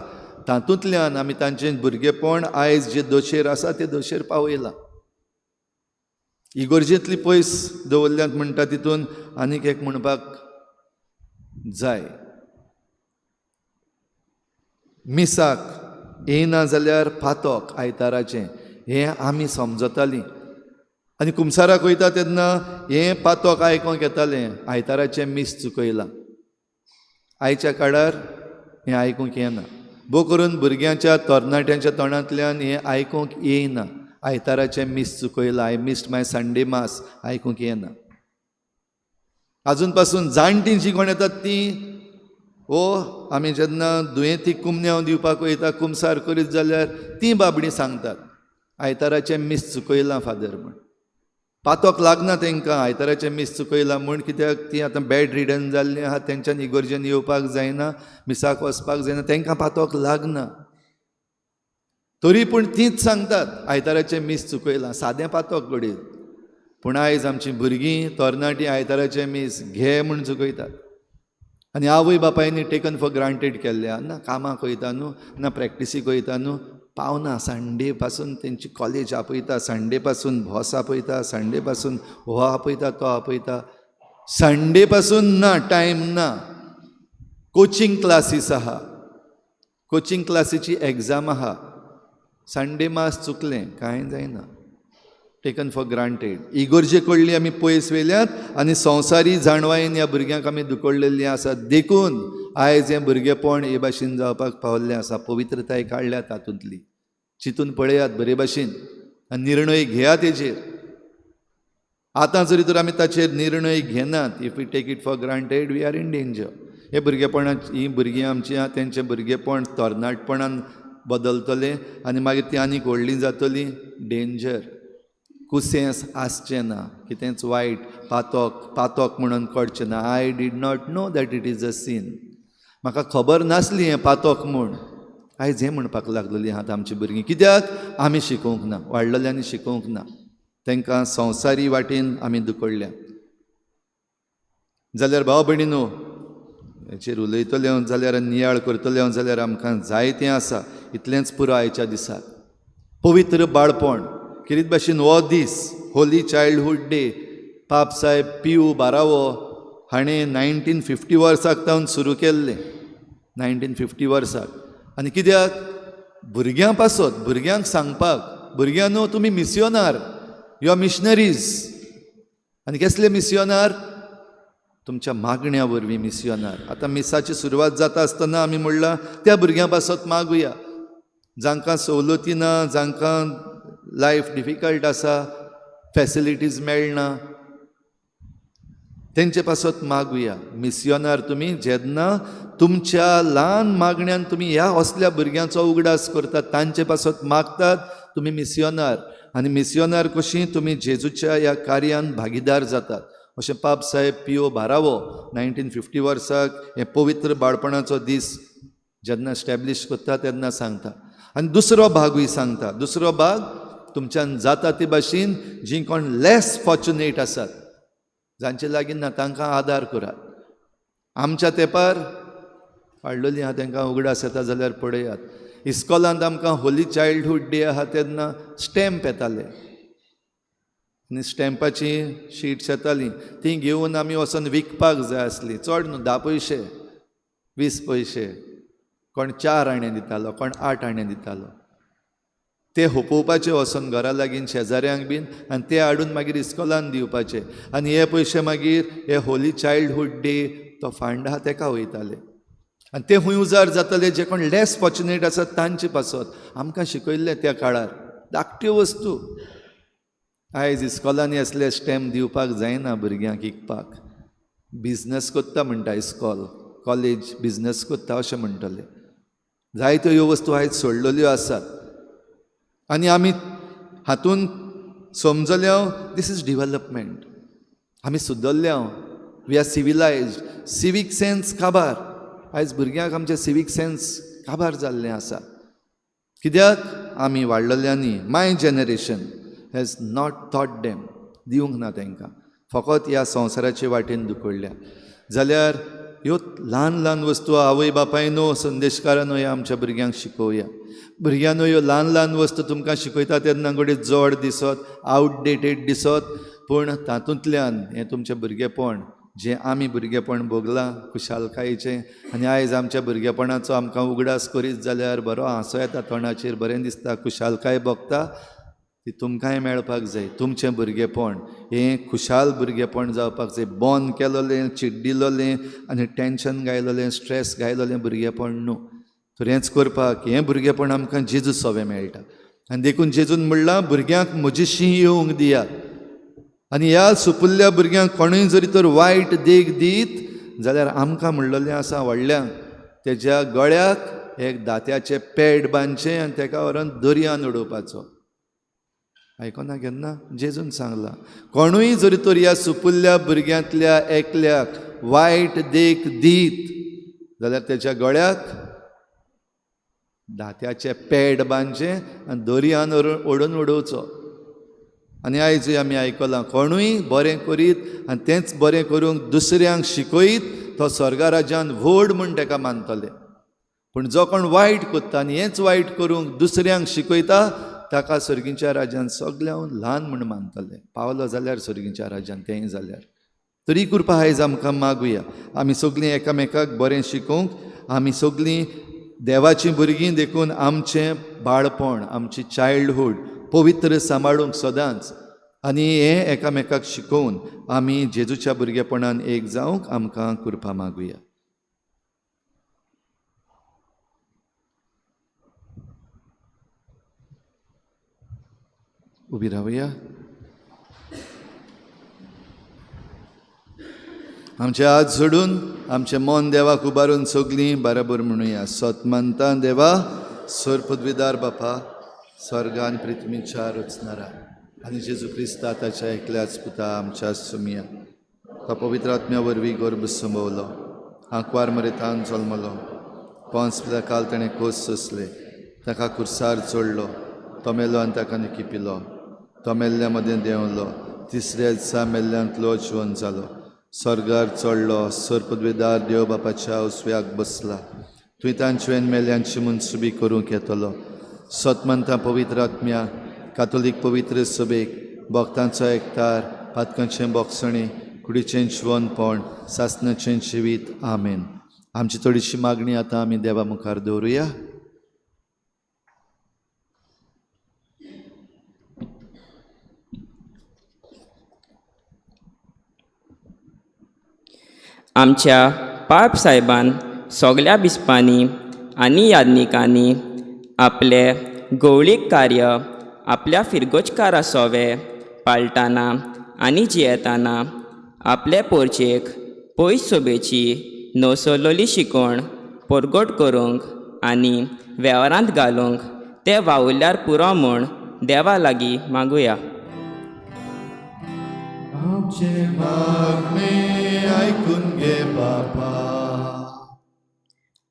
तातूंतल्यान आमी तांचें भुरगेपण आयज जे दोशेर आसा ते दोशेर पावयलां. इगोर्जेंतली पयस दवरल्यात म्हणटा तितून आनीक एक म्हणपाक जाय, मिसाक येयना जाल्यार पातोक आयताराचें हें आमी समजतालीं. आनी कुमसाराक वयता तेन्ना हें पातोक आयकोंक येतालें, आयताराचें मीस चुकयलां. आयच्या काळार हें आयकूंक येना, भोव करून भुरग्यांच्या तरणाट्यांच्या तोंडांतल्यान हें आयकूंक येयना, आयताराचें मीस चुकयलां, I missed my Sunday mass आयकूंक येना. आजून पासून जाणटीं जीं कोण येतात तीं ओ आमी जेन्ना दुयेंती कुमन्यांव दिवपाक वयता कुमसार करीत जाल्यार तीं बाबडीं सांगतात आयताराचें मीस चुकयलां फादर म्हूण. पातोक लागना तांकां आयताराचें मीस चुकयलां म्हूण, कित्याक तीं आतां बॅड रिडन जाल्लीं आहा, तेंच्यान इगोर्जेन येवपाक जायना, मिसाक वचपाक जायना, तांकां पातोक लागना. तरी पूण तींच सांगतात आयताराचें मीस चुकयलां, सादें पातोक घडये. पूण आयज आमचीं भुरगीं तरणाटीं आयताराचें मीस घे म्हूण चुकयतात. आनी आवय बापायनी टेकन फॉर ग्रांटेड केल्लें, ना कामाक वयता न्हू, ना प्रॅक्टिसीक वयता न्हू, पावना. संडे पासून तेंची कॉलेज आपयता, संडे पासून बॉस आपयता, संडे पासून हो आपयता तो आपयता, संडे पासून ना टायम ना. कोचिंग क्लासीस आहा, कोचिंग क्लासीची एग्जाम आहा, संडे मास चुकलें कांय जायना, टेकन फॉर ग्रांटेड. इगोर्जे कडली आमी पयस व्हेल्यात आनी संवसारी जाणवायेन ह्या भुरग्यांक आमी दुकडलेली आसा. देखून आयज हें भुरगेपण हे भाशेन जावपाक पावल्लें आसा. पवित्रताय काडल्या तातूंतली. चिंतून पळयात बरे भाशेन आनी निर्णय घेयात तेजेर. आतां जरी तर आमी ताचेर निर्णय घेनात, if we take it for granted we are in danger. हे भुरगेपणां हीं भुरगीं आमचीं आहा तेंचें भुरगेपण तरणाटपणान बदलतलें आनी मागीर तीं आनीक व्हडलीं जातलीं. डेंजर. कुसेंस आसचें ना, कितेंच वायट पातोक पातोक म्हणून कळचें ना. I did not know that it is a sin. म्हाका खबर नासली हें पातोक म्हूण. आयज हें म्हणपाक लागलेलीं आहात आमचीं भुरगीं. कित्याक आमी शिकोवंक ना, वाडलेल्यांनी शिकोवंक ना, तांकां संवसारी वाटेन आमी दुकडल्या. जाल्यार भाव भयणीनो, हेचेर उलयतले हांव जाल्यार नियाळ करतले हांव जाल्यार आमकां जायतें आसा. इतलेंच पुरो आयच्या दिसाक. पवित्र बाळपण किरीत भाशेन हो दीस होली चायल्डहूड डे पाप साहेब पियू बारावो हाणें 1950 वर्साक तावन सुरू केल्लें, 1950 वर्साक. आनी कित्याक? भुरग्यां पासत, भुरग्यांक सांगपाक, भुरग्यांनो तुमी मिसियोनार, you are missionaries. आनी कसले मिसियोनार? तुमच्या मागण्या वरवीं मिसियोनार. आतां मिसाची सुरवात जाता आसतना आमी म्हणलां त्या भुरग्यां पासत मागुया जांकां सवलती ना, जांकां लायफ डिफिकल्ट आसा, फॅसिलिटीज मेळना, तेंचे पासत मागुया. मिसियोनार तुमी जेन्ना तुमच्या ल्हान मागण्यान तुमी ह्या असल्या भुरग्यांचो उगडास करतात, तांचे पासत मागतात, तुमी मिसियोनार. आनी मिसियोनार कशीं तुमी जेजूच्या ह्या कार्यान भागीदार जातात. अशें पाप साहेब पियो बारावो 1950 वर्साक हें पवित्र बाळपणाचो दीस जेन्ना स्टॅब्लिश करता तेन्ना सांगता. आनी दुसरो भागूय सांगता. दुसरो भाग तुमच्यान जाता ते भाशेन जीं कोण लेस फॉर्च्युनेट आसात, जांचे लागीं ना, तांकां आदार करात. आमच्या तेंपार वाडलेलीं आहा तांकां उगडास येता जाल्यार पळयात, इस्कॉलांत आमकां होली चायल्डहूड डे आहा तेन्ना स्टॅम्प येताले आनी स्टॅम्पाची शीट्स येतालीं, तीं घेवन आमी वचोन विकपाक जाय आसली. चड न्हू, 10 पयशे 20 पयशे, कोण 4 आणें दितालो, कोण 8 आणें दितालो. ते होपोवपाचे वचोन घरा लागीं शेजाऱ्यांक बीन, आनी ते हाडून मागीर इस्कॉलान दिवपाचे. आनी हे पयशे मागीर हे होली चायल्डहूड डे तो फंड आहा तेका वयताले. आनी ते खूंय उजार जाताले जे कोण लेस फॉर्च्युनेट आसात तांचे पासत. आमकां शिकयल्लें त्या काळार धाकट्यो वस्तू. आयज इस्कॉलांनी असले स्टॅम्प दिवपाक जायना भुरग्यांक विकपाक. बिजनस करता म्हणटा इस्कॉल, कॉलेज बिजनस करता अशें म्हणटले. जायत्यो ह्यो वस्तू आयज सोडलेल्यो आसात. आनी आमी हातून समजल्या this is development. आमी सुदरल्या, we are civilised. Civic sense काबार. आयज भुरग्यांक आमचें सिवीक सेन्स काबार जाल्लें आसा. कित्याक आमी वाडलेल्यांनी, my generation has not taught them, दिवंक ना तांकां, फकत ह्या संवसाराचे वाटेन दुकडल्या. जाल्यार ह्यो ल्हान ल्हान वस्तू आवय बापायनो, संदेशकारानो ह्या आमच्या भुरग्यांक शिकोवया. भुरग्यांनो ह्यो ल्हान ल्हान वस्तू तुमकां शिकयता तेन्ना घडये जड दिसत, आवटडेटेड दिसत, पूण तातूंतल्यान हें तुमचें भुरगेपण जें आमी भुरगेपण भोगलां खुशालकायेचें आनी आयज आमच्या भुरगेपणाचो आमकां उगडास करीत जाल्यार बरो हांसो येता तोंडाचेर, बरें दिसता, खुशालकाय भोगता, ती तुमकांय मेळपाक जाय. तुमचें भुरगेपण हें खुशाल भुरगेपण जावपाक जाय. बंद केलोलें, चिड्डिलोलें आनी टेंशन गायलोलें, स्ट्रेस गायलोलें भुरगेपण न्हू. तर हेंच करपाक हें भुरगेपण आमकां जेजू सोवें मेळटा. आनी देखून जेजून म्हणलां भुरग्यांक म्हजीशी येवंक दियात. आनी ह्या सुपुल्ल्या भुरग्यांक कोणूय जरी तर वायट देख दीत जाल्यार आमकां म्हणलेलें आसा व्हडल्यांक तेज्या गळ्याक एक दात्याचें पेड बांदचें आनी तेका व्हरोन दर्यान उडोवपाचो. आयकना केन्ना? जेजून सांगलां कोणूय जरी तर ह्या सुपुल्ल्या भुरग्यांतल्या एकल्याक वायट देख दीत जाल्यार तेज्या गळ्याक दात्याचें पेड बांदचें आनी दर्यान ओडून उडोवचो. आनी आयजूय आमी आयकलां कोणूय बरें करीत आनी तेंच बरें करूंक दुसऱ्यांक शिकयत तो स्वर्गा राज्यान व्हड म्हूण तेका मानतले. पूण जो कोण वायट करता आनी हेंच वायट करूंक दुसऱ्यांक शिकयता ताका सर्गीच्या राज्यान सगळ्यांक ल्हान म्हूण मानतले. पावलो जाल्यार सर्गीच्या राज्यान तेंय जाल्यार. तरी कृपा आयज आमकां मागुया. आमी सगळीं एकामेकाक बरें शिकोवंक, आमी सगळीं देवाचीं भुरगीं, देखून आमचें बाळपण, आमची चायल्डहूड पवित्र सांबाळूंक सदांच आनी हें एकामेकाक शिकोवन आमी जेजूच्या भुरगेपणान एक जावंक आमकां कृपा मागुया. उबी रावया. आमचे हात जोडून आमचें मन देवाक उबारून सगळीं बराबर म्हणुया. सत मानता देवा सर पदवीदार बापा, स्वर्गान पृथ्वीच्या रचणारा आनी जेजू क्रिस्ता ताच्या एकल्याच पुता आमच्या सुमया, तो पवित्र आत्म्या वरवीं गर्भ संभवलो, आंकवार मरेतान जल्मलो, 5 काल ताणें कोस सोंसले, ताका कुर्सार चडलो, तो मेलो आनी ताका निकिपिलो, तो मेल्ल्या मदें देंवलो, तिसऱ्या दिसा मेल्ल्यांतलो जिवन जालो, स्वर्गार चडलो, सर पदवीदार देव बापाच्या उस्व्याक बसला, तुवें तांचे मेल्ल्यांची मनसुबी करूंक येतलो. सत मानता पवित्र आत्म्या, कातोलीक पवित्र सभेक, भक्तांचो एकतार, पातकांचें बोगसणें, कुडीचें जिवनपण, सासणाचें जिवीत. आमेन. आमची थोडीशी मागणी आतां आमी देवा मुखार दवरुया. आमच्या पाप सायबान सगल्या बिस्पांनी आनी याज्ञिकांनी आपलें गवळीक कार्य आपल्या फिरगोजकारा सोवे पाळटाना आनी जियेताना आपले पोरचेक पयस सोबेची नवसलोली शिकोवण परगट करूंक आनी वेव्हारांत घालूंक ते वावुरल्यार पुरो म्हूण देवा लागीं मागुया. आमचें मागणें आयकून घे बापा.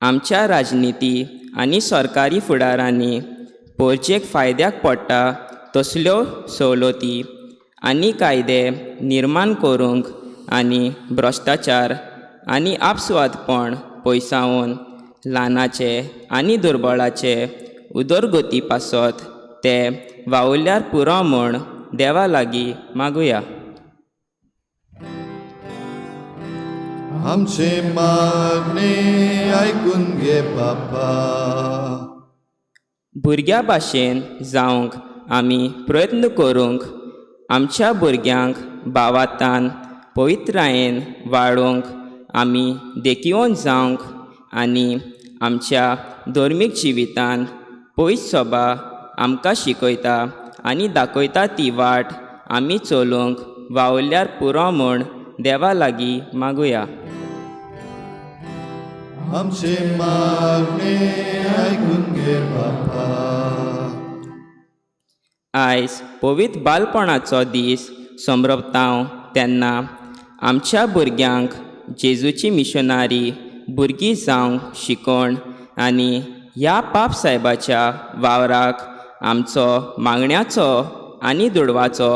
आमच्या राजनिती आनी सरकारी फुडारांनी पोरचेक फायद्याक पडटा तसल्यो सवलती आनी कायदे निर्माण करूंक आनी भ्रश्टाचार आनी आपसुवादपण पयसावन ल्हानाचे आनी दुर्बळाचे उदरगती पासत ते वावुरल्यार पुरो म्हूण देवा लागीं मागुया. आमचें मागणें आयकून घे बापा. भुरग्यां भाशेन जावंक आमी प्रयत्न करूंक, आमच्या भुरग्यांक भावातान पवित्रायेन वाडोवंक आमी देखिवन जावंक आनी आमच्या धर्मीक जिवितांत पयस सोबा आमकां शिकयता आनी दाखयता ती वाट आमी चलोवंक वावुरल्यार पुरो म्हूण देवा लागीं मागुया. आमचें मागणें आयकून घे बापा. आयज पवित्र बालपणाचो दीस समरपतांव तेन्ना आमच्या भुरग्यांक जेजूची मिशनारी भुरगीं जावंक शिकोवण आनी ह्या पाप सायबाच्या वावराक आमचो मागण्याचो आनी दुडवाचो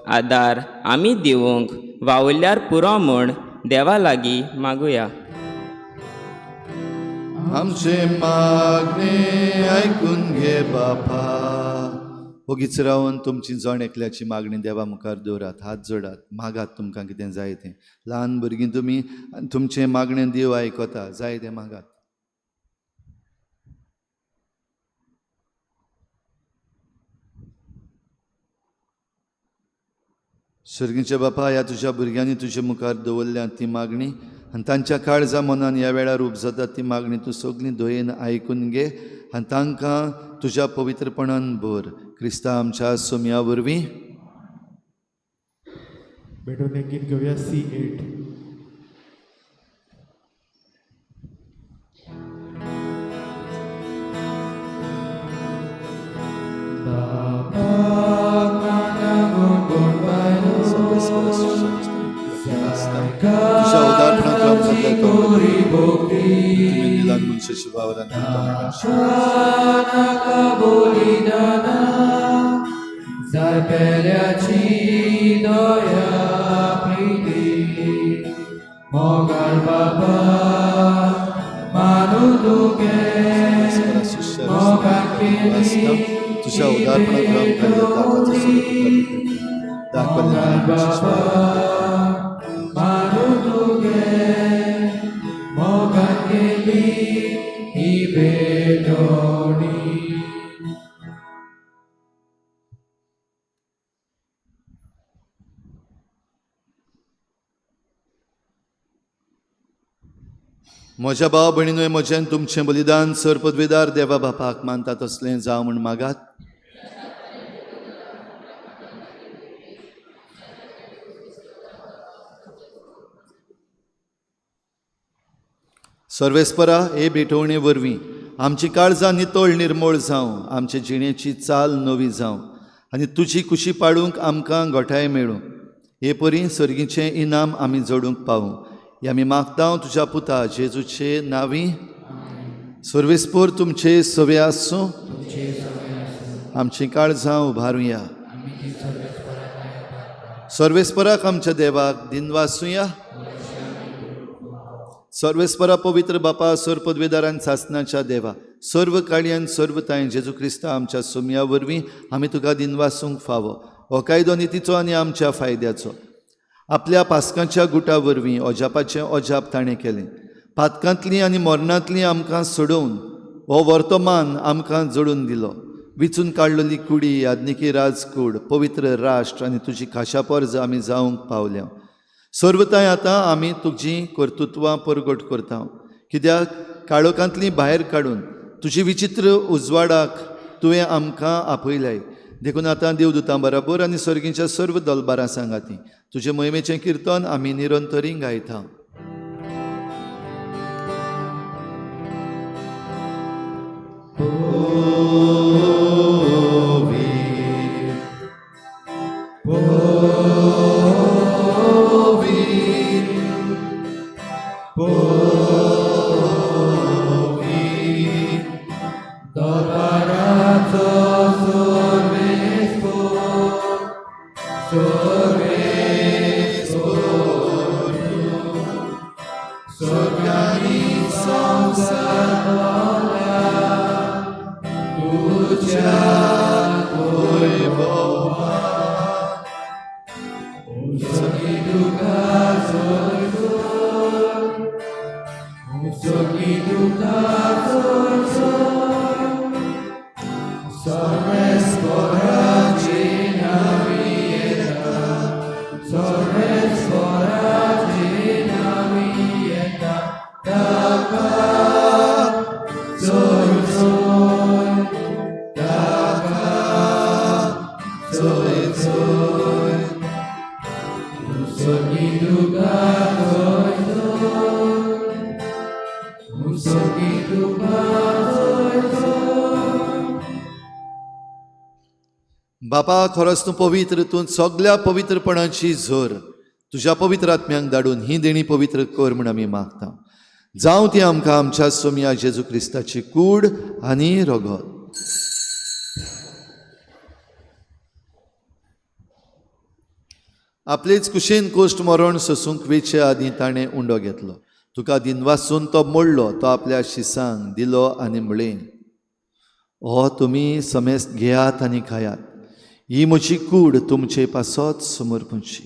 आदार आमी दिवंक वावुरल्यार पुरो म्हूण देवा लागीं मागुया. आमचें मागणें आयकून घे बापा. ओगीच रावन तुमची जण एकल्याची मागणी देवा मुखार दवरात, हात जोडात, मागात तुमकां कितें जाय तें। ल्हान भुरगीं तुमी तुमचें मागणें देव आयकता, जाय तें मागात। सर्गीच्या बापा, ह्या तुज्या भुरग्यांनी तुज्या मुखार दवरल्या ती मागणी आनी तांच्या काळजा मनान ह्या वेळार उपजता ती मागणी तूं सगळीं दयेन आयकून घे आनी तांकां तुज्या पवित्रपणान भर। क्रिस्ता आमच्या सोम्या वरवीं। भेटून एक गीत घेवया C8। तुझ्या उदाहरणाक तुमी निलान मनशाच्या वावरान तुझ्या उदाहरणाक म्हज्या भाव भयणीनूय म्हजें तुमचें बलिदान सर पदवीदार देवा बापाक मानता तसलें जावं म्हूण मागात। सर्वेस्परा हे भेटवणे वरवीं आमची काळजां नितळ निर्मळ जावं, आमचे जिणेची चाल नवी जावं आनी तुजी खुशी पाडूंक आमकां गोठाय मेळूं। हे परी सर्गीचें इनाम आमी जोडूंक पावूं हे आमी मागता तुज्या पुता जेजूचे नांवी। सर्वेस्पर तुमचे सवे आसूं। आमची काळजां उबारुया। सर्वेस्पराक आमच्या देवाक दिनवासुया। सर्वेस्परा पवित्र बापा, सर्व पदवेदारान सासनाच्या देवा, सर्व काळयान सर्व तांय जेजू क्रिस्ता आमच्या सोम्या वरवीं आमी तुका दिनवासूंक फावो। हो कायदो नितीचो आनी आमच्या फायद्याचो। आपल्या पास्कांच्या गुटा वरवीं अजापाचें अजाप ताणें केलें। पातकांतलीं आनी मरणांतलीं आमकां सोडोवन हो वर्तमान आमकां जोडून दिलो। विचून काडलेली कुडी, याज्ञिकी राजकूड, पवित्र राष्ट्र आनी तुजी खाशा पर्ज आमी जावंक पावल्या। सर्वताय आतां आमी तुजी कर्तृत्वां परगट करता, कित्याक काळोखांतलीं भायर काडून तुजी विचित्र उजवाडाक तुवें आमकां आपयलाय। देखून आतां देवदूतां बराबर आनी सर्गीच्या सर्व दलबारां सांगाती तुजे मोहिमेचें किर्तन आमी निरंतरी गायता। बापा, खरोच तूं पवित्र, तूं सगल्या पवित्रपणाची झर। तुज्या पवित्र आत्म्यांक धाडून ही देणी पवित्र कर म्हूण आमी मागता। जावं ती आमकां आमच्या सोम्या जेजू क्रिस्ताची कूड आनी रगत। आपलेच कुशीन कोश्ट मरण सोसूंक वेचे आदीं ताणें उंडो घेतलो। तुका दिनवासून तो मोडलो, तो आपल्या शिसांक दिलो आनी म्हळें, हो तुमी समेस्त घेयात आनी खायात। ही म्हजी कूड तुमचे पासत समर्पणची.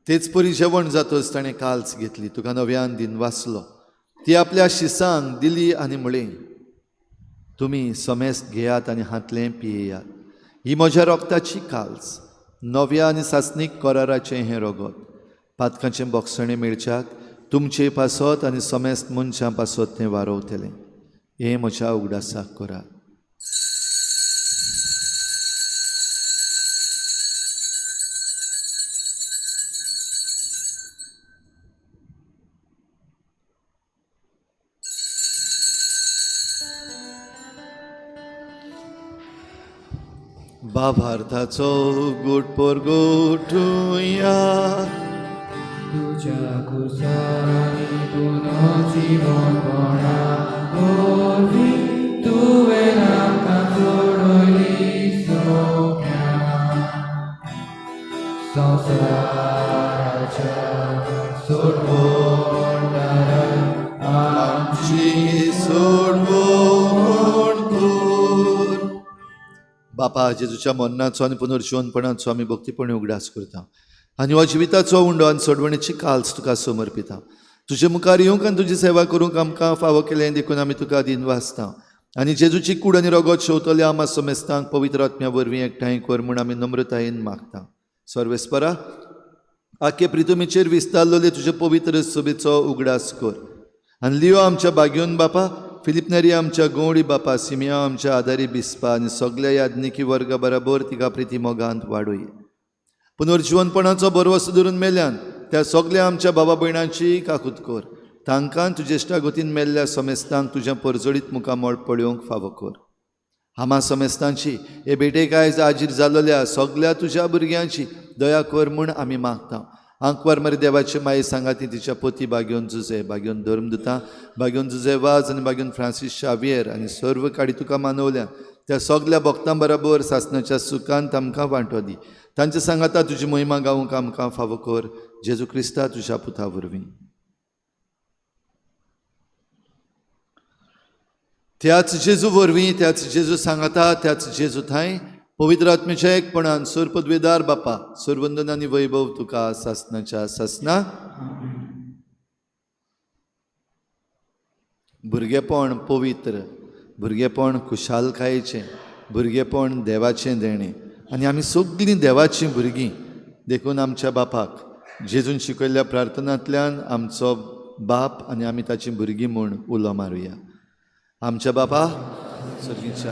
तेच परी जेवण जातच ताणें काल्स घेतली, तुका नव्यान दिन वाचलो, ती आपल्या शिसांक दिली आनी म्हळें, तुमी समेस्त घेयात आनी हांतलें पियेयात. ही म्हज्या रोगताची काल्स, नव्या आनी सासणीक कराराचें हें रोगत. पातकांचें बोगसणें मेळच्याक तुमचे पासत आनी समेस्त मनशां पासत तें वारोवतलें. हें म्हज्या उगडासाक करात. बाभार्थाचो गुट पोरगोटुया तुझ्या कुसारांनी पुनर्जीवनपणा वरवीं तुवें आमकां सोडयली सोम्या. संवसाराच्या सोडवणदारा आमची सोडवण कर. बापा, जेजूच्या मरणाचो आनी पुनर्जिवनपणाचो आमी भक्तीपणी उगडास करता आनी हो जिविताचो उंडो आनी सोडवणेची काल्स तुका समर्पिता. तुजे मुखार येवंक आनी तुजी सेवा करूंक आमकां फावो केलें देखून आमी तुका दिनवासता. आनी जेजूची कूड आनी रगत शेवतल्या आमा समेस्तांक पवित्र आत्म्या वरवीं एकठांय कर म्हूण आमी नम्रतायेन मागता. सर्वेस्परा, आखे प्रितुमीचेर विस्तारलेले तुजे पवित्र सभेचो उगडास कर आनी लियो आमच्या बागयोन बापा, फिलिप नेरी आमच्या गौडी बापा, सिमिया आमच्या आदारी बिस्पा आनी सगल्या याज्ञिकी वर्गा बराबर तिका प्रिती मोगांत वाडोय. पुनर्जिवनपणाचो भरवंसो धरून मेल्यान त्या सगल्या आमच्या बाबा भयणांची काकूत कर. तांकां तुजे इश्टागतीन मेल्ल्या समेस्तांक तुज्या परजळीत मुखामळ पळोवंक फावो कर. आमा समेस्तांची हे भेटेक आयज आजीर जाल्ल्या सगल्या तुज्या भुरग्यांची दया कर म्हूण आमी मागता. आंकवार मरे देवाचे माये सांगाती तिच्या पोती बागेवन जुजे, बागेवन धर्मदुता, बागेवन जुजे वाज आनी बागेवन फ्रांसीस शावियर आनी सर्व काडी तुका मानवल्या त्या सगल्या भक्तां बराबर सासणाच्या सुखांत आमकां वांटो दी. तांचे सांगाता तुजी महिमा गावंक आमकां फावो कर. जेजू क्रिस्ता तुज्या पुता वरवीं. त्याच जेजू वरवीं, त्याच जेजू सांगाता, त्याच जेजू थांय पवित्र आत्म्याच्या एकपणान सोर पदवेदार बापा, सोरवंदन आनी वैभव तुका सासणाच्या सासना. भुरगेपण पवित्र, भुरगेपण खुशालकायेचें, भुरगेपण देवाचें देणें आनी आमी सगळीं देवाचीं भुरगीं. देखून आमच्या बापाक जेजून शिकयल्ल्या प्रार्थनांतल्यान आमचो बाप आनी आमी ताचीं भुरगीं म्हूण उलो मारुया. आमच्या बापा सर्गीच्या,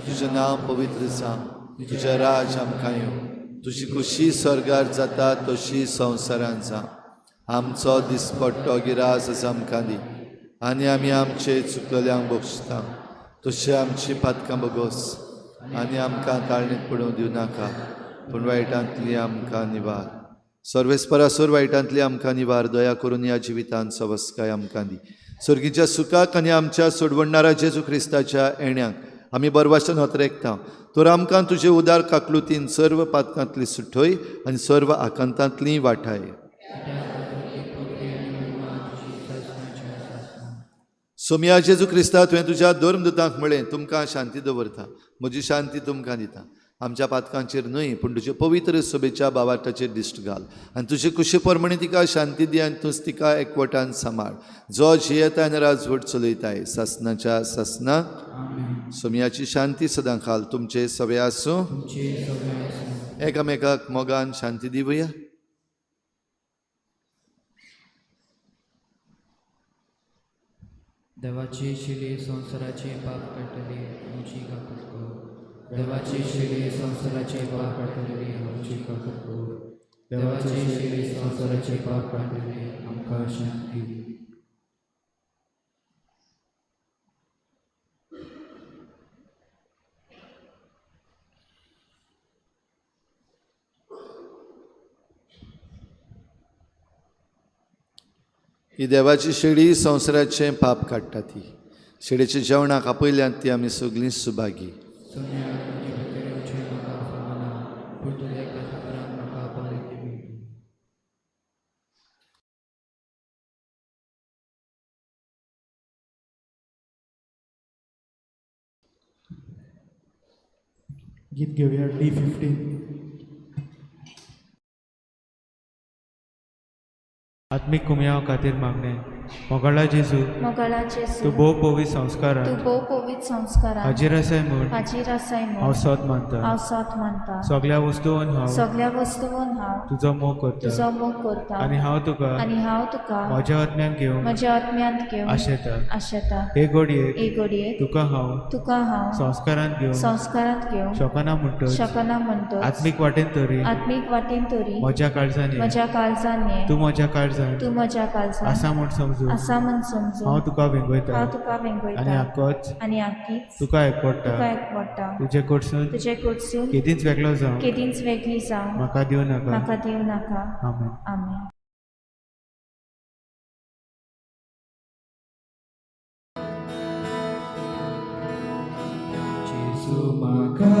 तुजें नांव पवित्र जावं, तुजें राज आमकां येवं, तुजी खुशी स्वर्गार जाता तशी संवसारांत जावं. आमचो दिसपट्टो गिरास आसा आमकां दी आनी आमी आमचे चुकलेल्यांक बक्षता तशें आमची पातकां बगोस आनी आमकां ताळणीत पडूंक दिवं नाका, पूण वायटांतली आमकां निवार. सर्वेस्परासोर वायटांतली आमकां निवार. दया करून ह्या जिवितांत सवस्काय आमकां दी. सर्गीच्या सुखाक आनी आमच्या सोडवणणारा जेजू क्रिस्ताच्या येण्याक आमी बरवाशन हतरेकता. तर आमकां तुजे उदार काकलुतीन सर्व पातकांतली सुठय आनी सर्व आकांतांतली वाठाय. सोमया जेजू क्रिस्ता, तुवें तुज्या धर्मदुतांक म्हळें, तुमकां शांती दवरता, म्हजी शांती तुमकां दिता. आमच्या पातकांचेर न्हय पूण तुजे पवित्र सभेच्या बावाटाचेर दिश्ट घाल आनी तुजे कुशे प्रमाणे तिका शांती दी आनी तूंच तिका एकवटान सांबाळ, जो जियेता आनी राजवट चलयताय सासणाच्या सासना. सोमयाची शांती सदां खाल तुमचे सगळे आसूं. एकामेकाक मोगान शांती दिवया. देवाची शिली संवसाराचे पाप काडटली आमची काकूत कर. देवाची शिली संवसाराचे पाप काडटली आमची काकूत कर. देवाची शिली संवसाराचे पाप काडटली आमकां शांती. ही देवाची शेळी संवसाराचें पाप काडटा. ती शेळेच्या जेवणाक आपयल्यान ती आमी सगळीं सुभागी. सोम्या म्हजे भितर येवचें म्हाका फावना, पूण तुज्या एका खबरान म्हाका बरें मेळटलें. गीत घेवया D15. आत्मीक कुमयाव खातीर मागणें. मोगाळा जेजू, मोगाळा जेजू, तूं भोव पवित्र संस्कारान तूं भोव पवित्र संस्कारान हाजीर आसाय म्हूण हाजीर आसाय म्हूण हांव सोद मानता. हांव सोद मानता. सगळ्या वस्तून हांव सगळ्या वस्तून हांव तुजो मोग करता तुजो मोग करता आनी हांव तुका आनी हांव तुका म्हज्या आत्म्यान घेवंक म्हज्या आत्म्यांत घेवंक आशेता. आशेता. हे घडयेक हे घडयेक तुका हांव तुका हांव संस्कारांत घेवंक संस्कारांत घेवंक शकना म्हणटच शकना म्हणटच आत्मीक वाटेन तरी आत्मीक वाटेन तरी म्हज्या काळजान ये. म्हज्या काळजान ये. तूं म्हज्या काळजान तूं म्हज्या काळजान आसा म्हूण समजून आसा म्हूण समजून हांव तुका वेंगयता हांव तुका वेंगयता आनी आकोच आनी आकीच तुका एकवडटा. तुका एकवडटा. तुजे कडसून तुजे कडसून केदींच वेगळो जावं केदींच वेगळी जावं म्हाका दिवं नाका. म्हाका दिवं नाका. आमेन. आमेन. जेजू म्हाका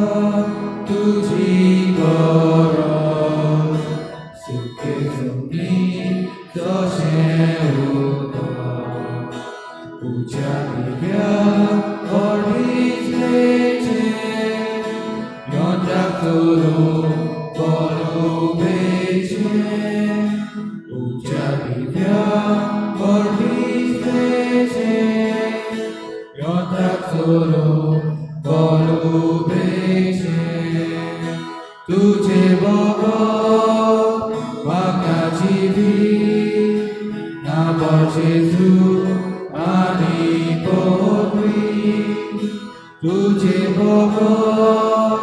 तुजी गरज, सुके जमनी तशें उदक, उज्या दिव्या ओडिजलेचें यंत्राक चलून बरोबेचें, उज्या दिव्या ओडिजलेचें यंत्राक चलून बरोबेचें. तुजे बगर म्हाका जिवीत ना बो जेजू आनी पदवी. तुजे बगर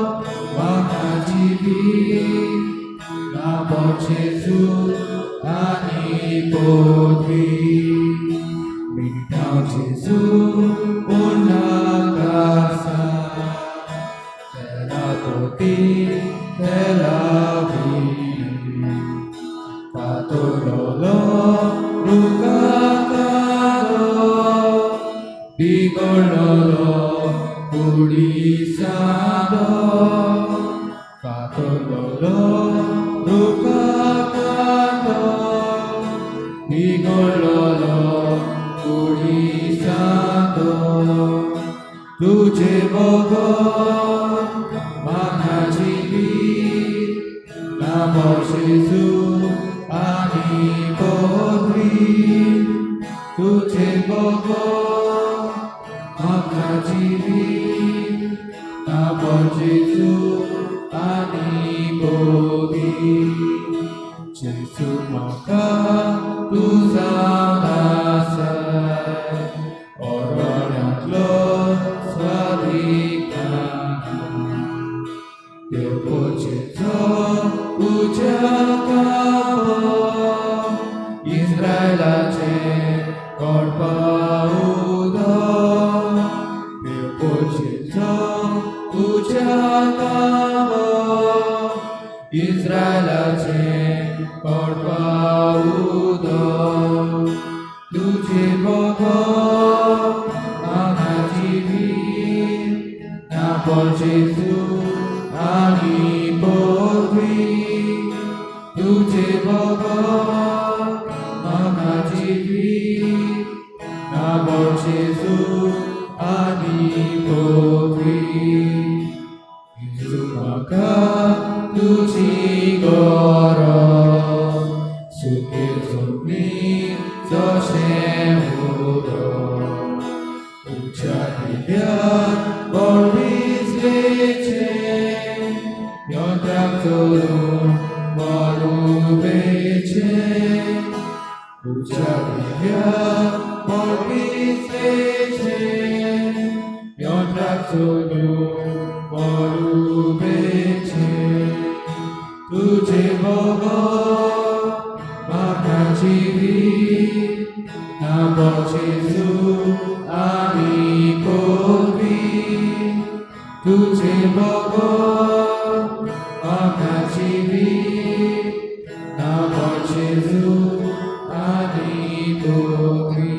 म्हाका जिवीत ना बो जेजू आनी पदवी. मिणटां जेजू पूण नाका आसा, तेला पोती तेला वीण, कातोलोलो रुखाकारो, बिगडलोलो कुडीसादो, कातोलोलो रुखाकारो, बिगडलोलो कुडीसादो. तुजे बगर म्हाका जिवीत ना बो जेजू आनी पदवी. तुजे बगर म्हाका जिवीत ना बो जेजू आनी पदवी. जेजू म्हाका तूं जावन आसाय, अरण्यांतलो स्वादीक देवपोचेचो उज्या कापो, इस्रायलाचें कोडपा उदक, देवपोचेचो उज्या कापो, इस्रायलाचें कोडपा उदक. तुजे बगर म्हाका जिवीत ना बो जेजू आनी पदवी. तुजे बगर म्हाका जिवीत ना बो जेजू आनी पदवी. जेजू म्हाका तुजी गरज, सुके जमनी जशें उदक, उज्या दिव्यान बळविजलेचें यंत्राक चलून बरोबेचें, उज्या दिव्यान बळविजलेचें यंत्राक चलून बरोबेचें. तुजे बगर म्हाका जिवीत ना बो जेजू आनी पदवी. तुजे बगर म्हाका जिवीत ना बो जेजू आनी पदवी.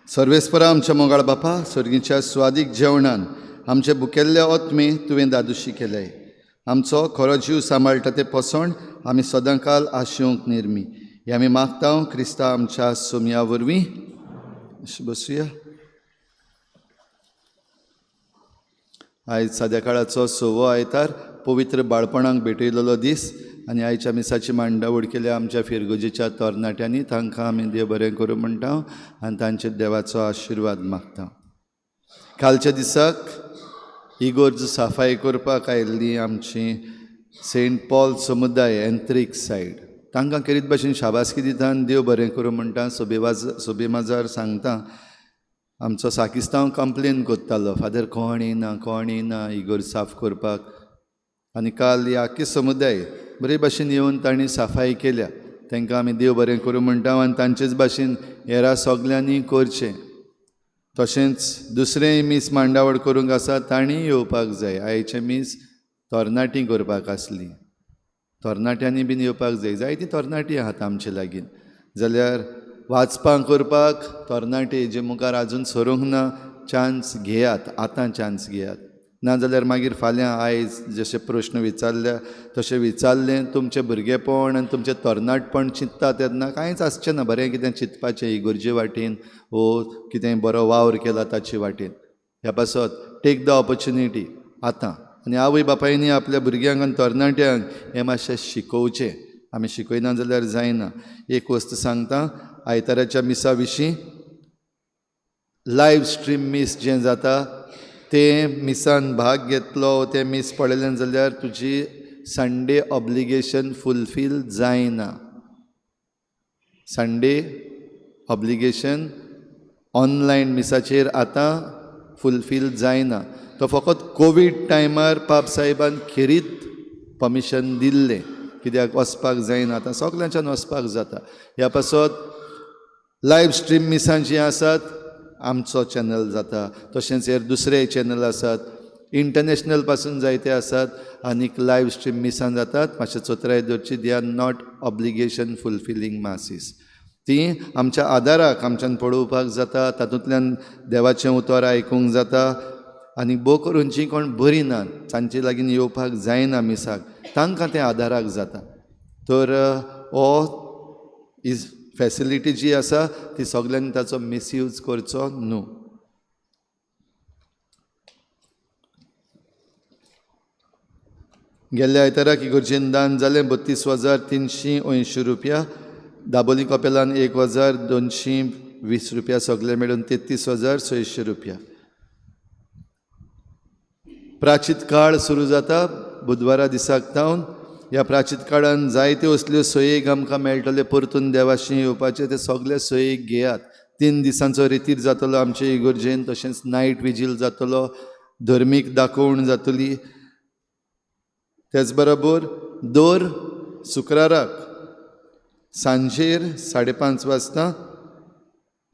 सर्वेस्परा आमच्या मोगाळ बापा, सर्गीच्या स्वादीक जेवणान आमचे भुकेल्ले ओतमे तुवें दादोशी केले. आमचो खरो जीव सांबाळटा तें पोसण आमी सदांकाल आशेवंक निर्मी. हे आमी मागता क्रिस्ता आमच्या सोमया वरवीं. बसुया. आयज साद्या काळाचो सवो आयतार, पवित्र बाळपणाक भेटयलेलो दीस आनी आयच्या मिसाची मांडावळ केल्या आमच्या फिरगोजेच्या तरणाट्यांनी. तांकां आमी देव बरें करूं म्हणटा आनी तांचेर देवाचो आशिर्वाद मागता. कालच्या दिसाक इगोर्ज साफाय करपाक आयिल्ली आमची सेंट पॉल समुदाय एंत्रीक सायड, तांकां खेरीत भाशेन शाबासकी दिता आनी देव बरें करूं म्हणटा. सोबे माजार सांगता, आमचो साकिस्तांव कंप्लेन करतालो, फादर कोण येना कोण येना इगोर्ज साफ करपाक. आनी काल ही आख्खी समुदाय बरे भाशेन येवन तांणी साफाय केल्या. तांकां आमी देव बरें करूं म्हणटा आनी तांचेच भाशेन हेरा सगल्यांनी करचें. तशेंच दुसरेंय मीस मांडावळ करूंक आसा तांणी येवपाक जाय. आयचें मीस तरणाटीं करपाक आसली, तरणाट्यांनी बीन येवपाक जाय. जायतीं तरणाटीं आहात आमचे लागीं, जाल्यार वाचपां करपाक तरणाटे जे मुखार आजून सरूंक ना चान्स घेयात, आतां चान्स घेयात. नाजाल्यार मागीर फाल्यां आयज जशे प्रश्न विचारल्या तशें विचारलें तुमचें भुरगेपण आनी तुमचें तरणाटपण चिंतता तेन्ना कांयच आसचें ना. बरें कितें चिंतपाचें इगोर्जे वाटेन वो कितें बरो वावर केला ताचे वाटेन. ह्या पासत टेक the opportunity आतां. आनी आवय बापायनी आपल्या भुरग्यांक आनी तरणाट्यांक हें मातशें शिकोवचें. आमी शिकयना जाल्यार जायना. एक वस्त सांगता, आयताराच्या मिसा विशीं लायव स्ट्रीम मीस जें जाता तें मिसान भाग घेतलो, तें मीस पळयलें जाल्यार तुजी संडे ऑब्लिगेशन फुलफील जायना. संडे ऑब्लिगेशन ऑनलायन मिसाचेर आतां फुलफील जायना. तो फकत कोवीड टायमार पाप साहेबान खेरीत परमिशन दिल्लें, कित्याक वचपाक जायना. आतां सगल्यांच्यान वचपाक जाता. ह्या पासत लायव स्ट्रीम मिसां जीं आसात आमचो चॅनल जाता, तशेंच हेर दुसरे चॅनल आसात, इंटरनॅशनल पासून जायते आसात आनीक लायव स्ट्रीम मिसां जातात. मातशें चोत्राय दवरची, they are not obligation fulfilling masses. ती आमच्या आदाराक आमच्यान पळोवपाक जाता, तातूंतल्यान देवाचें उतर आयकूंक जाता. आनी भोव करून जीं कोण बरीं नात, तांचे लागीं येवपाक जायना मिसाक, तांकां तें आदाराक जाता. तर हो is facility जी आसा ती सगल्यांनी ताचो मिसयूज करचो न्हू. गेल्ल्या आयताराक इगोर्जेन दान जालें 32,380 रुपया. दाबोली कपेलान 1,220 रुपया, सगळे मेळून 33,600 रुपया. प्राचीत काळ सुरू जाता बुधवारा दिसाक तावन. ह्या प्राचीत काळान जायत्यो असल्यो सोयीक आमकां मेळटले परतून देवाशी येवपाचे, ते सगळे सोयीक घेयात. 3 दिसांचो रितीर जातलो आमचे इगोर्जेन, तशेंच नायट विजील जातलो, धर्मीक दाखोवण जातली. तेच बरोबर दर शुक्राराक सांजेर 5:30 वाजता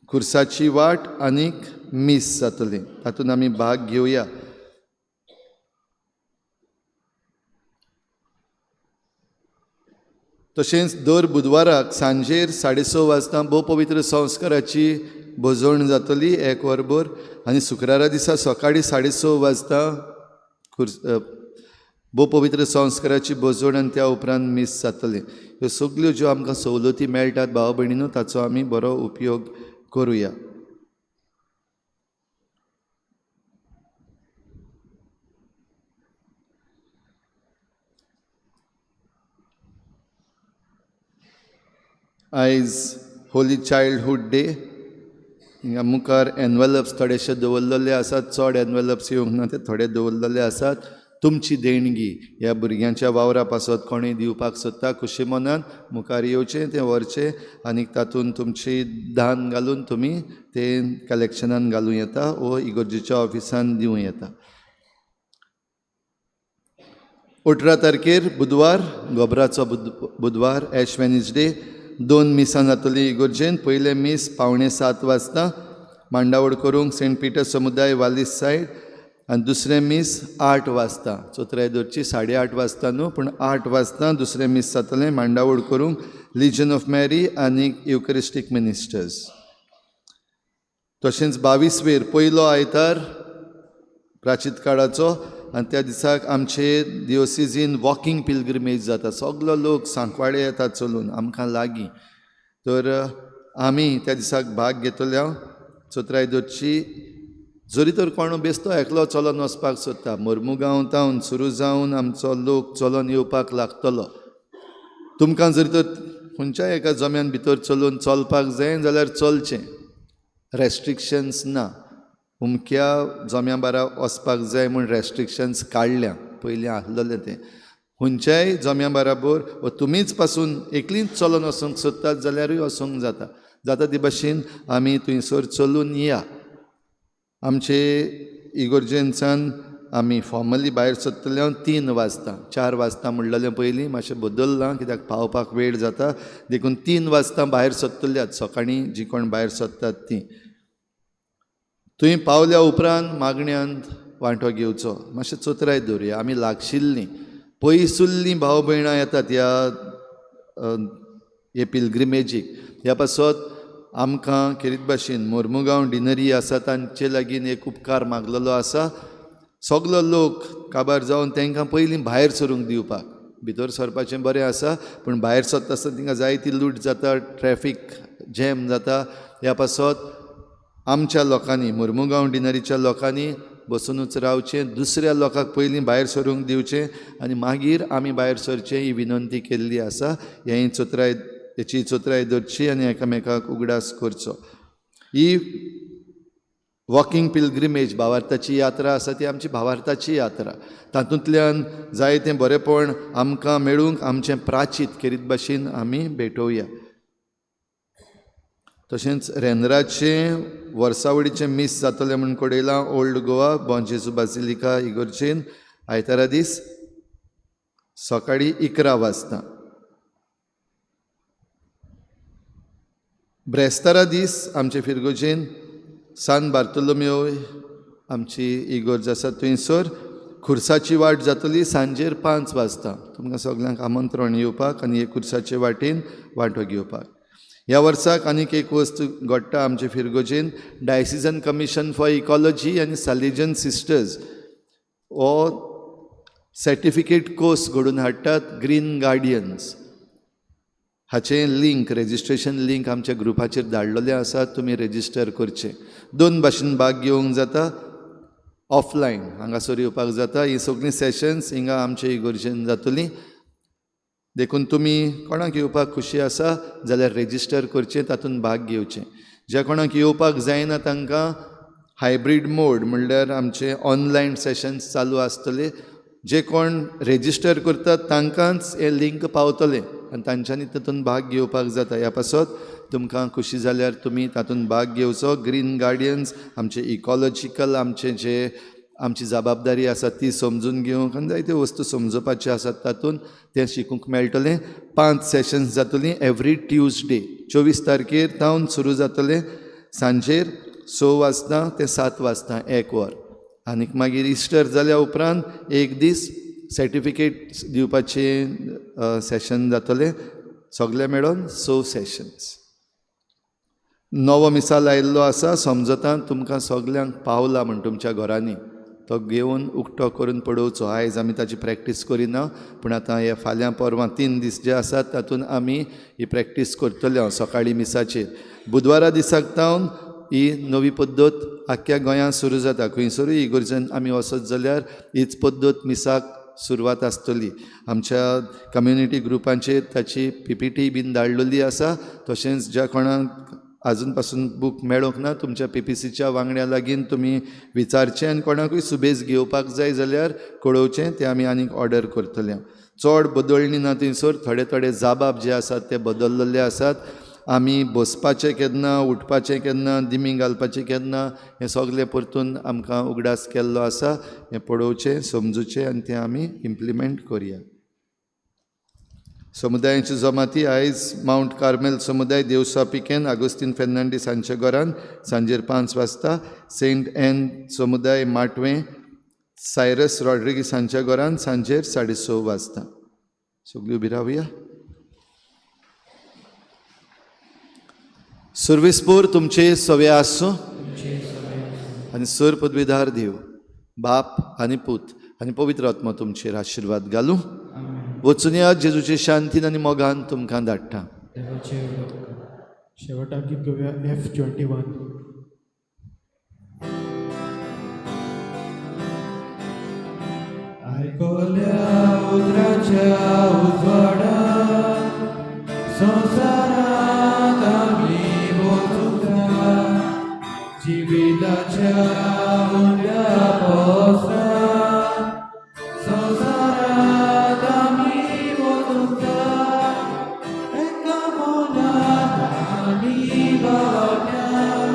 खुर्साची वाट आनीक मीस जातली, तातूंत आमी भाग घेवया. तशेंच दर बुधवाराक सांजेर 6:30 वाजता भोव पवित्र संस्काराची भजवण जातली 1 वरभर. आनी शुक्रारा दिसा सकाळीं 6:30 वाजता भोव पवित्र संस्काराची भजवण आनी त्या उपरांत मीस जातलें. ह्यो सगल्यो ज्यो आमकां सवलती मेळटात भाव भयणीनो, ताचो आमी बरो उपयोग करुया. आयज होली चायल्डहूड डे. हिंगा मुखार एनवेलप्स थोडेशे दवरलेले आसात, चड एनवेलप्स येवंक ना, ते थोडे दवरलेले आसात. तुमची देणगी ह्या भुरग्यांच्या वावरा पासत कोणूय दिवपाक सोदता खुशी मनान मुखार येवचें, तें व्हरचें आनी तातूंत तुमची दान घालून तुमी तें कलेक्शनान घालूं येता वो इगोर्जेच्या ऑफिसान दिवं येता. 18 तारखेर बुधवार, गोबराचो बुधवार, एश वेनसडे, 2 मिसां जातली इगोर्जेन. पयलें मीस 6:45 वाजता मांडावळ करूंक सेंट पिटर समुदाय वालीस सायड, आनी दुसरें मीस 8 वाजता, चोत्राय दवरची 8:30 वाजता न्हू पूण 8 वाजता दुसरें मीस जातलें मांडावळ करूंक लिजन ऑफ मॅरी आनी युकरिस्टीक मिनिस्टर्स. तशेंच 22 वेर पयलो आयतार प्राचीत काळाचो आनी त्या दिसाक आमचे दिओसिजीन वॉकिंग पिलग्रिमेज जाता. सगलो लोक सांकवाळे येतात चलून आमकां लागीं, तर आमी त्या दिसाक भाग घेतले. चोत्राय दवरची जरी तर कोण बेस्तो एकलो चलोन वचपाक सोदता, मोर्मुगांव तावन सुरू जावन आमचो लोक चलोन येवपाक लागतलो. तुमकां जरी तर खंयच्याय एका जम्यान भितर चलून चलपाक जाय जाल्यार चलचें, रेस्ट्रिक्शन्स ना. अमक्या जम्या बारा वचपाक जाय म्हूण रेस्ट्रिक्शन्स काडल्या, पयलीं आसलेलें तें. खंयच्याय जम्या बराबर वा तुमीच पासून एकलींच चलोन वचूंक सोदतात जाल्यारूय वचूंक जाता. जाता ते भाशेन आमी थंयसर चलून या. आमचे इगोर्जेंसान आमी फॉर्मली भायर सरतले 3 वाजता, 4 वाजता म्हणलेलें पयलीं, मातशें बदल्लां कित्याक पावपाक वेळ जाता देखून 3 वाजता भायर सरतल्यात सकाळीं जी कोण भायर सरतात तीं. थंय पावल्या उपरांत मागण्यांत वांटो घेवचो. मातशें चोत्राय दवरुया, आमी लागशिल्लीं पयसुल्लीं भाव भयणां येतात ह्या हे पिलग्रिमेजीक. ह्या पासत आमकां खेरीत भाशेन मोर्मुगांव डिनरी आसा तांचे लागीं एक उपकार मागलेलो आसा. सगलो लोक काबार जावन तांकां पयलीं भायर सरूंक दिवपाक, भितर सरपाचें बरें आसा पूण भायर सरता आसतना तांकां जायती लूट जाता, ट्रॅफीक जॅम जाता. ह्या पासत आमच्या लोकांनी मोर्मुगांव डिनरीच्या लोकांनी बसुनूच रावचें, दुसऱ्या लोकांक पयलीं भायर सरूंक दिवचें आनी मागीर आमी भायर सरचें ही विनंती केल्ली आसा. हें चोत्राय हेची चोत्राय दवरची आनी एकामेकाक उगडास करचो. ही वॉकिंग पिलग्रिमेज भावार्थाची यात्रा आसा ती आमची भावार्थाची यात्रा. तातूंतल्यान जायतें बरेंपण आमकां मेळूंक आमचें प्राचीत खेरीत भाशेन आमी भेटोवया. तशेंच रेंद्राचें वर्सावळीचें मीस जातलें म्हूण कळयलां ओल्ड गोवा बॉन जेजू बाजिलिका इगोर्जेन आयतारा दीस सकाळीं 11 वाजता. ब्रेस्तारा दीस आमचे फिरगोजेन सान बार्तोलोमेव आमची इगोर्ज आसा थंयसर खुर्साची वाट जातली सांजेर 5 वाजता. तुमकां सगल्यांक आमंत्रण येवपाक आनी हे खुर्साचे वाटेन वांटो घेवपाक. ह्या वर्साक आनीक एक वस्त घडटा आमचे फिरगोजेन, डायसिजन कमिशन फॉर इकॉलॉजी आनी सालेजन सिस्टर्स हो सर्टिफिकेट कोर्स घडोवन हाडटात ग्रीन गार्डियन्स. हाचें लिंक, रेजिस्ट्रेशन लिंक आमच्या ग्रुपाचेर धाडलेलें आसा, तुमी रेजिस्टर करचें. 2 भाशेन भाग घेवंक जाता, ऑफलायन हांगासर येवपाक जाता. हीं सगळीं सेशन्स हिंगा आमचे इगोर्जेन जातलीं, देखून तुमी कोणाक येवपाक खुशी आसा जाल्यार रेजिस्टर करचें, तातूंत भाग घेवचें. ज्या कोणाक येवपाक जायना तांकां हायब्रीड मोड म्हणल्यार आमचे ऑनलायन सेशन्स चालू आसतले. जे कोण रेजिस्टर करतात तांकांच हें लिंक पावतलें आनी तांच्यांनी तातूंत भाग घेवपाक जाता. ह्या पासत तुमकां खुशी जाल्यार तुमी तातूंत भाग घेवचो. ग्रीन गार्डियन्स आमचे इकॉलॉजिकल आमचे जे आमची जबाबदारी आसा ती समजून घेवंक आनी जायत्यो वस्तू समजोवपाच्यो आसात तातूंत तें शिकूंक मेळटलें. 5 सेशन्स जातलीं एवरी ट्युजडे, 24 तारखेर तावन सुरू जातलें सांजेर 6 वाजता ते 7 वाजता 1 वर. आनीक मागीर इस्टर जाल्या उपरांत एक दीस सर्टिफिकेट दिवपाचें सेशन जातलें, सगळें मेळोन 6 सेशन्स. नवो मिसाल आयिल्लो आसा, समजता तुमकां सगल्यांक पावला म्हूण तुमच्या घरांनी तो घेवन उक्तो करून पळोवचो. आयज आमी ताची प्रॅक्टीस करिना पूण आतां हे फाल्यां परवां 3 दीस जे आसात तातूंत आमी ही प्रॅक्टीस करतले हांव सकाळीं मिसाचेर. बुधवारा दिसाक तावन ही नवी पद्दत आख्ख्या गोंयांत सुरू जाता. खंयसरूय इगोर्जेन आमी वचत जाल्यार हीच पद्दत मिसाक सुरवात आसतली. आमच्या कम्युनिटी ग्रुपांचेर ताची PPT बीन धाडलेली आसा. तशेंच ज्या कोणाक आजून पासून बूक मेळोंक ना तुमच्या PPCच्या वांगड्या लागीं तुमी विचारचें आनी कोणाकूय सुबेज घेवपाक जाय जाल्यार कळोवचें, तें आमी आनीक ऑर्डर करतले. चड बदलणी ना थंयसर, थोडे थोडे जाबाब जे आसात ते बदललेले आसात. आमी बसपाचें केन्ना, उठपाचें केन्ना, दिमी घालपाचें केन्ना, हें सगळें परतून आमकां उगडास केल्लो आसा. हें पळोवचें, समजूचें आनी तें आमी इम्प्लिमेंट करुया. समुदायांची जमाती आयज मावंट कार्मेल समुदाय देवसा पिकेन आगोस्तीन फेर्नांडीस हांच्या घरान सांजेर 5 वाजता, सेंट एन समुदाय माटवें सायरस रॉड्रिगीस हांच्या घरान सांजेर 6:30 वाजता. सगळीं उबी रावया. सुर्विसपूर तुमचे सवे आसूं आनी सर पदवीधार देव बाप आनी पूत आनी पवित्र आत्मा तुमचेर आशिर्वाद घालूं. वचून या जेजूचे शांतीन आनी मोगान तुमकां धाडटा. शेवटाक गीत घेवया F21. आयकल्या उतराच्या उजवाडान संवसारांत आमी वचूंक जाय. जिविताच्या उंड्या पोसरान संवसारांत आमी वचूंक जाय. एका मनान आनी बावट्यान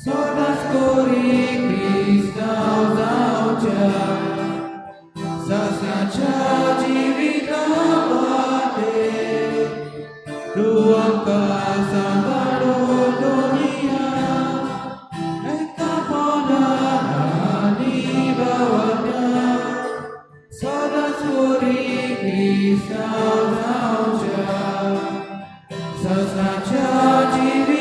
सदांच कोरी क्रिस्तांव जावच्या. सासणाच्या जिविता वाटेर तूं आमकां सांबाळून दवरिया. एका मनान आनी बावट्यान सदांच कोरी क्रिस्तांव जावच्या. सासणाच्या जिविता